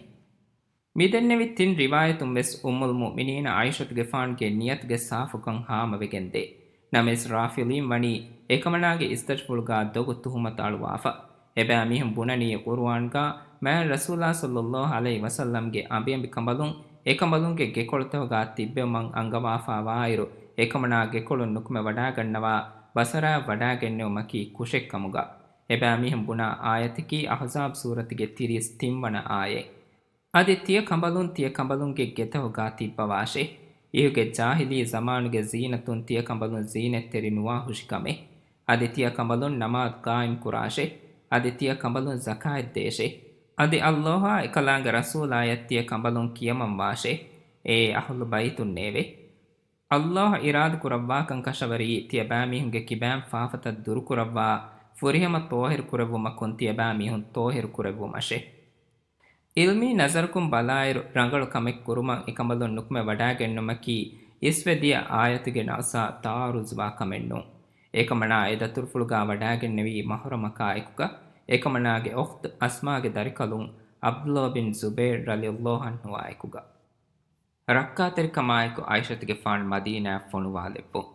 މިދެންނެވި ތިން ރިވާޔަތުން ވެސް އުއްމުލް މުއުމިނީން ޢާއިޝަތުގެފާނުގެ ނިޔަތުގެ ސާފުކަން ހާމަވެގެންދޭ. ނަމަވެސް ރާފިޟީން ވަނީ އެކަމަނާގެ އިސްތަށިފުޅުގާ ދޮގު ތުހުމަތު އަޅުވާފަ. އެބައިމީހުން ބުނަނީ ޤުރުއާންގާ މާތް ރަސޫލާ ޞައްލައްލާހު ޢަލައިހި ވަސައްލަމްގެ އަނބިއަނބިކަނބަލުން އެކަނބަލުންގެ ގެކޮޅުތަކުގާ ތިއްބެވުމަށް އަންގަވާފާވާއިރު، އެކަމަނާ ގެކޮޅުން ނުކުމެ ވަޑާގަންނަވާ ބަސަރާއަށް ވަޑާގެންނެވުމަކީ ކުށެއްކަމުގަ. އެބައިމީހުން ބުނާ އާޔަތަކީ އަޙްޒާބް ސޫރަތުގެ ތިރީސް ތިން ވަނަ އާޔަތް. އަދި ތިޔަ ކަނބަލުން ތިޔަ ކަނބަލުންގެ ގެތަކުގާ ތިއްބަވާށޭ. އިހުގެ ޖާހިލީ ޒަމާނުގެ ޒީނަތުން ތިޔަ ކަނބަލުން ޒީނަތްތެރި ނުވާ ހުށިކަމެއް. އަދި ތިޔަ ކަނބަލުން ނަމާދު ޤާއިމް ކުރާށޭ. އަދި ތިޔަ ކަނބަލުން ޒަކާތް ދޭށޭ. އަދި އައްލާހާ އެކަލާނގެ ރަސޫލާޔަށް ތިޔަ ކަނބަލުން ކިޔަމަންވާށޭ. އޭ އަހުލު ބައިތުންނޭވެ! އައްލާހު އިރާދަ ކުރައްވާކަން ކަށަވަރީ ތިޔަބައިމީހުންގެ ކިބައިން ފާފަތައް ދުރުކުރައްވާ، ފުރިހަމަ ޠާހިރު ކުރެއްވުމަކުން ތިޔަބައިމީހުން ޠާހިރު ކުރެއްވުމަށޭ. ޢިލްމީ ނަޒަރަކުން ބަލާއިރު، ރަނގަޅު ކަމެއް ކުރުމަށް އެކަނބަލުން ނުކުމެ ވަޑާގެންނުމަކީ، އިސްވެ ދިޔަ އާޔަތުގެ ނައުސާ ތަޢާރުޟުވާ ކަމެއްނޫން. އެކަމަނާ އެ ދަތުރުފުޅުގާ ވަޑާގެންނެވީ މަޙުރަމަކާއެކުގަ، އެކަމަނާގެ އުޚްތު އަސްމާގެ ދަރިކަލުން ޢަބްދުﷲ ބިން ޒުބައިރު ރަޟިޔަﷲ ޢަންހުއާއެކުގަ. ރައްކާތެރިކަމާއެކު ޢާއިޝަތުގެފާނު މަދީނާއަށް ފޮނުވާލެއްވުން.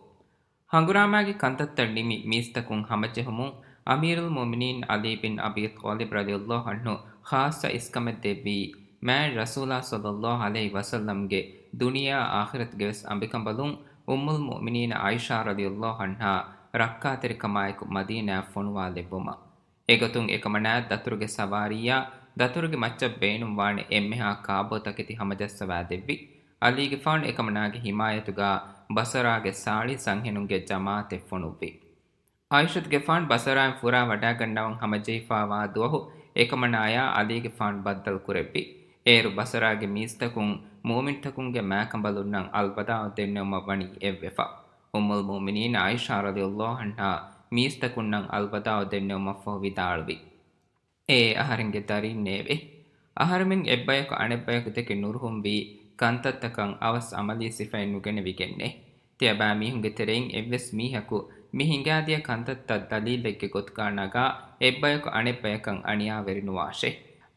ހަނގުރާމާގެ ކަންތައްތައް ނިމި މީސްތަކުން ހަމަޖެހުމުން އަމީރުލް މުއުމިނީން ޢަލީ ބިން އަބީ ޠާލިބް ރަޟިޔަﷲ ޢަންހު ޚާއްޞަ އިސްކަމެއް ދެއްވީ، މާތް ރަސޫލާ ޞައްލައްލާހު ޢަލައިހި ވަސައްލަމްގެ ދުނިޔެއާ އާޚިރަތުގެވެސް އަނބިކަނބަލުން އުއްމުލް މުއުމިނީން ޢާއިޝާ ރަޟިޔަﷲ ޢަންހާ ރައްކާތެރިކަމާއެކު މަދީނާއަށް ފޮނުވާލެއްވުމަށް. އެގޮތުން އެކަމަނާއަށް ދަތުރުގެ ސަވާރީއާ ދަތުރުގެ މައްޗަށް ބޭނުންވާނެ އެންމެހާ ކާބޯތަކެތި ހަމަޖައްސަވާދެއްވި. ޢަލީގެފާނު އެކަމަނާގެ ޙިމާޔަތުގާ ބަޞަރާގެ ސާޅީސް އަންހެނުންގެ ޖަމާޢަތެއް ފޮނުއްވި. ޢާއިޝަތުގެފާނު ބަޞަރާއިން ފުރާ ވަޑާގަންނަވަން ހަމަޖެހިފާވާ ދުވަހު އެކަމަނާޔާ ޢަލީގެފާނު ބައްދަލުކުރެއްވި. އޭރު ބަޞަރާގެ މީސްތަކުން މުއުމިންތަކުންގެ މާކަނބަލުންނަށް އަލްވަދާޢު ދެންނެވުމަށް ވަނީ އެއްވެފަ. އުއްމުލް މުއުމިނީން ޢާއިޝާ ރަޟިޔަﷲ ޢަންހާ މީސްތަކުންނަށް އަލްވަދާޢު ދެންނެވުމަށްފަހު ވިދާޅުވި، އޭ އަހަރެންގެ ދަރީންނޭވެ! އަހަރެމެން އެއްބަޔަކު އަނެއްބަޔަކު ދެކެ ނުރުހުންވީ ކަންތައްތަކަށް އަވަސް ޢަމަލީ ސިފައެއް ނުގެނެވިގެންނޭ. ތިޔަބައިމީހުންގެ ތެރެއިން އެއްވެސް މީހަކު މި ހިނގާދިޔަ ކަންތައްތައް ދަލީލެއްގެ ގޮތުގާ ނަގާ އެއްބަޔަކު އަނެއްބަޔަކަށް އަނިޔާވެރިނުވާށޭ.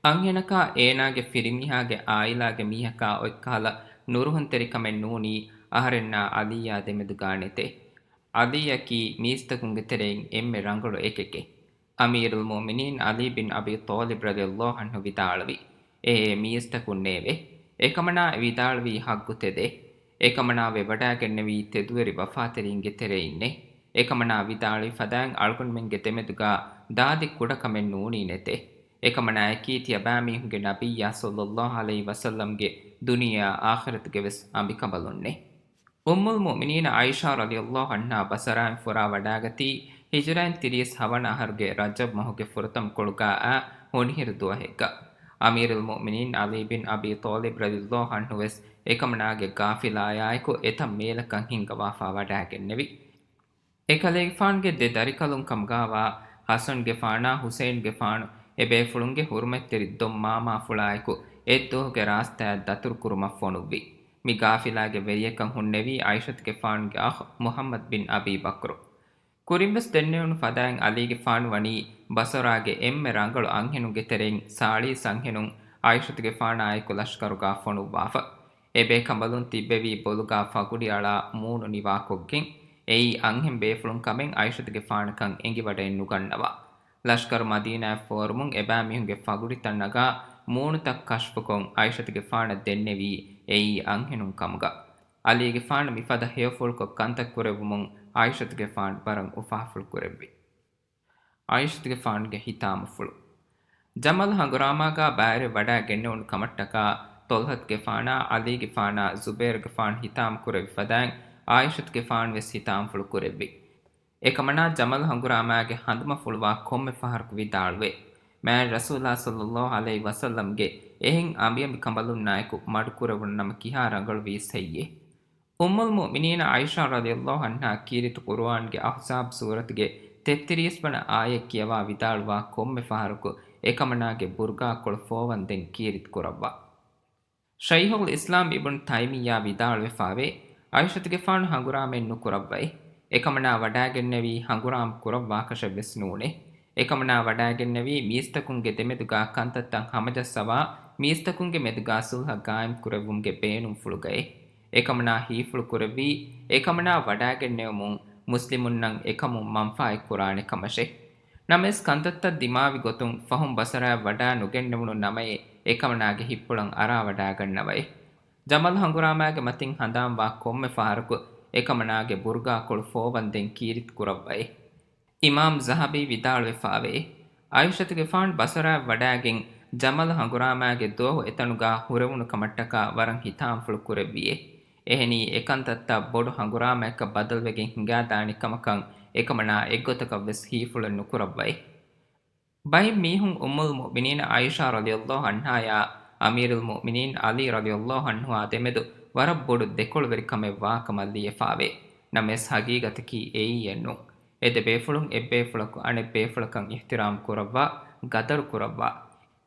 އަންހެނަކާ އޭނާގެ ފިރިމީހާގެ ޢާއިލާގެ މީހަކާ އޮތްކަހަލަ ނުރުހުންތެރިކަމެއް ނޫނީ އަހަރެންނާ ޢަލީއާ ދެމެދުގާ ނެތޭ. ޢަލީއަކީ މީސްތަކުންގެ ތެރެއިން އެންމެ ރަނގަޅު އެކެކޭ. އަމީރުލް މުއުމިނީން ޢަލީ ބިން އަބީ ޠާލިބް ރަޟިޔަﷲ ޢަންހު ވިދާޅުވި، އޭ މީސްތަކުންނޭވެ! އެކަމަނާ ވިދާޅުވީ ޙައްޤު ތެދޭ. އެކަމަނާ ވެވަޑާގެންނެވީ ތެދުވެރި ވަފާތެރީންގެ ތެރެއިންނޭ. އެކަމަނާ ވިދާޅުވި ފަދައިން އަޅުގަނޑުމެންގެ ދެމެދުގާ ދާދި ކުޑަކަމެއް ނޫނީ ނެތޭ. އެކަމަނާއަކީ ތިޔަބައިމީހުންގެ ނަބިއްޔާ ޞައްލައްލާހު ޢަލައިހި ވަސައްލަމްގެ ދުނިޔެއާ އާޚިރަތުގެވެސް އަނބިކަނބަލުންނޭ. އުއްމުލް މުއުމިނީނަ ޢާއިޝާ ރަޟިޔަﷲ ޢަންހާ ބަޞަރާއިން ފުރާ ވަޑާގަތީ ހިޖުރައިން ތިރީސް ހަވަނަ އަހަރުގެ ރަޖަބް މަހުގެ ފުރަތަމަ ކޮޅުގާ އާ ހޮނިހިރު ދުވަހެއްގަ. އަމީރުލް މުއުމިނީން ޢަލީ ބިން އަބީ ޠާލިބް ރަޟިޔަﷲ ޢަންހު ވެސް އެކަމަނާގެ ގާފިލާޔާއެކު އެތައް މޭލަކަށް ހިންގަވާފާ ވަޑާގެންނެވި. އެކަލޭގެފާނުގެ ދެ ދަރިކަލުން ކަމުގާވާ ޙަސަންގެފާނާ ޙުސައިންގެފާނު އެބޭފުޅުންގެ ޙުރުމަތްތެރި ދޮންމާމާފުޅާއެކު އެއްދުވަހުގެ ރާސްތާއަށް ދަތުރުކުރުމަށް ފޮނުއްވި. މި ގާފިލާގެ ވެރިޔަކަށް ހުންނެވީ ޢާއިޝަތުގެފާނުގެ އަޚް މުޙައްމަދު ބިން އަބީ ބަކްރު. ކުރިންވެސް ދެންނެވުނު ފަދައިން ޢަލީގެފާނު ވަނީ ބަޞަރާގެ އެންމެ ރަނގަޅު އަންހެނުންގެ ތެރެއިން ސާޅީސް އަންހެނުން ޢާއިޝަތުގެފާނާއެކު ލަޝްކަރުގާ ފޮނުއްވާފަ. އެބޭކަނބަލުން ތިއްބެވީ ބޮލުގާ ފަގުޑިއަޅާ މޫނު ނިވާކޮށްގެން. އެއީ އަންހެން ބޭފުޅުން ކަމެއް ޢާއިޝަތުގެފާނަކަށް އެނގިވަޑައެއް ނުގަންނަވާ. ލަޝްކަރު މަދީނާއަށް ފޯރުމުން އެބައިމީހުންގެ ފަގުޑިތައް ނަގާ މޫނުތައް ކަޝްފުކޮށް ޢާއިޝަތުގެފާނަށް ދެންނެވީ އެއީ އަންހެނުން ކަމުގަ. ޢަލީގެފާނު މިފަދަ ހެޔޮފުޅުކޮށް ކަންތައް ކުރެއްވުމުން ޢާއިޝަތުގެފާނު ވަރަށް އުފާހަފުޅު ކުރެއްވި. ޢާއިޝަތުގެފާނުގެ ހިތާމަފުޅު. ޖަމަލް ހަނގުރާމާގާ ބައިވެރިވެ ވަޑާގެންނެވުނު ކަމަށްޓަކާ، ޠަލްޙަތުގެފާނާ، ޢަލީގެފާނާ، ޒުބައިރުގެފާނު ހިތާމަ ކުރެއްވި ފަދައިން، ޢާއިޝަތުގެފާނުވެސް ހިތާމަފުޅު ކުރެއްވި. އެކަމަނާ ޖަމަލް ހަނގުރާމާގެ ހަނދުމަފުޅުވާ ކޮންމެ ފަހަރަކު ވިދާޅުވޭ، މާތް ރަސޫލާ ޞައްލައްލާހު ޢަލައިހި ވަސައްލަމްގެ އެހެން އަނބިއަނބި ކަނބަލުންނާއެކު މަޑުކުރެވުނު ނަމަ ކިހާ ރަނގަޅުވީސް ހެއްޔޭ؟ އުއްމުލް މުއުމިނީނަ ޢާއިޝާ ރަޟިޔަﷲ ޢަންހާ ކީރިތި ޤުރުއާންގެ އަޙްޒާބް ސޫރަތުގެ ތެއްތިރީސް ވަނަ އާޔަތް ކިޔަވާ ވިދާޅުވާ ކޮންމެ ފަހަރަކު އެކަމަނާގެ ބުރުގާކޮޅު ފޯވަންދެން ކީރިތި ކުރައްވާ. ޝައިޚުލް އިސްލާމް އިބްނު ތައިމިއްޔާ ވިދާޅުވެފާވޭ، ޢާއިޝަތުގެފާނު ހަނގުރާމައެއް ނުކުރައްވައި. އެކަމަނާ ވަޑާގެންނެވީ ހަނގުރާމަ ކުރައްވާކަށެއްވެސް ނޫނޭ. އެކަމަނާ ވަޑާގެންނެވީ މީސްތަކުންގެ ދެމެދުގާ ކަންތައްތައް ހަމަޖައްސަވާ، މީސްތަކުންގެ މެދުގާ ޞުލްޙަ ޤާއިމް ކުރެއްވުމުގެ ބޭނުންފުޅުގައޭ. އެކަމަނާ ހީފުޅު ކުރެއްވީ، އެކަމަނާ ވަޑާގެންނެވުމުން މުސްލިމުންނަށް އެކަމުން މަންފާއެއް ކުރާނެ ކަމަށޭ. ނަމަވެސް ކަންތައްތައް ދިމާވި ގޮތުން ފަހުން ބަސަރާއަށް ވަޑާ ނުގެންނެވުނު ނަމައޭ އެކަމަނާގެ ހިތްޕުޅަށް އަރާވަޑާގަންނަވައި. ޖަމަލް ހަނގުރާމާގެ މަތިން ހަނދާންވާ ކޮންމެ ފަހަރަކު އެކަމަނާގެ ބުރުގާކޮޅު ފޯވަންދެން ކީރިތި ކުރައްވައި. އިމާމް ޒަހަބީ ވިދާޅުވެފާވޭ، އާއިޝަތުގެފާނު ބަސަރާއަށް ވަޑާގެން ޖަމަލް ހަނގުރާމާގެ ދުވަހު އެތަނުގާ ހުރެވުނު ކަމަށްޓަކާ ވަރަށް ހިތާމަފުޅު ކުރެއްވިއޭ. އެހެނީ އެކަންތައްތައް ބޮޑު ހަނގުރާމައަކަށް ބަދަލުވެގެން ހިނގާދާނެ ކަމަކަށް އެކަމަނާ އެއްގޮތަކަށްވެސް ހީފުޅެއް ނުކުރައްވައި. ބައެއް މީހުން އުއްމުލް މުއުމިނީން އާއިޝާ ރަޟިޔަﷲ ޢަންހާޔާ އަމީރުލް މުއުމިނީން ޢަލީ ރަޟިޔަﷲ ޢަންހުއާ ދެމެދު ވަރަށް ބޮޑު ދެކޮޅުވެރިކަމެއް ވާކަމަށް ލިޔެފާވޭ. ނަމަވެސް ހަގީގަތަކީ އެއީއެއް ނޫން. އެ ދެ ބޭފުޅުން އެއްބޭފުޅަކު އަނެއް ބޭފުޅަކަށް އިޙްތިރާމް ކުރައްވާ، ގަދަރު ކުރައްވާ،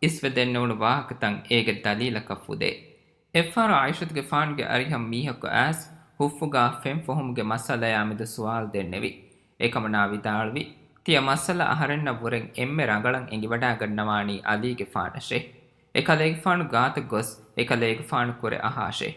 އިސްވެ ދެންނެވުނު ވާހަކަތައް އޭގެ ދަލީލަކަށް ފުދޭ. އެއްފަހަރު ޢާއިޝަތުގެފާނުގެ އަރިހަށް މީހަކު އައިސް ހުއްފުގާ ފެން ފޮހުމުގެ މައްސަލަޔާ މެދު ސުވާލު ދެންނެވި. އެކަމަނާ ވިދާޅުވި، ތިޔަ މައްސަލަ އަހަރެންނަށް ވުރެން އެންމެ ރަނގަޅަށް އެނގިވަޑާގަންނަވާނީ ޢަލީގެފާނަށޭ. އެކަލޭގެފާނު ގާތަށް ގޮސް އެކަލޭގެފާނު ކުރެ އަހާށޭ.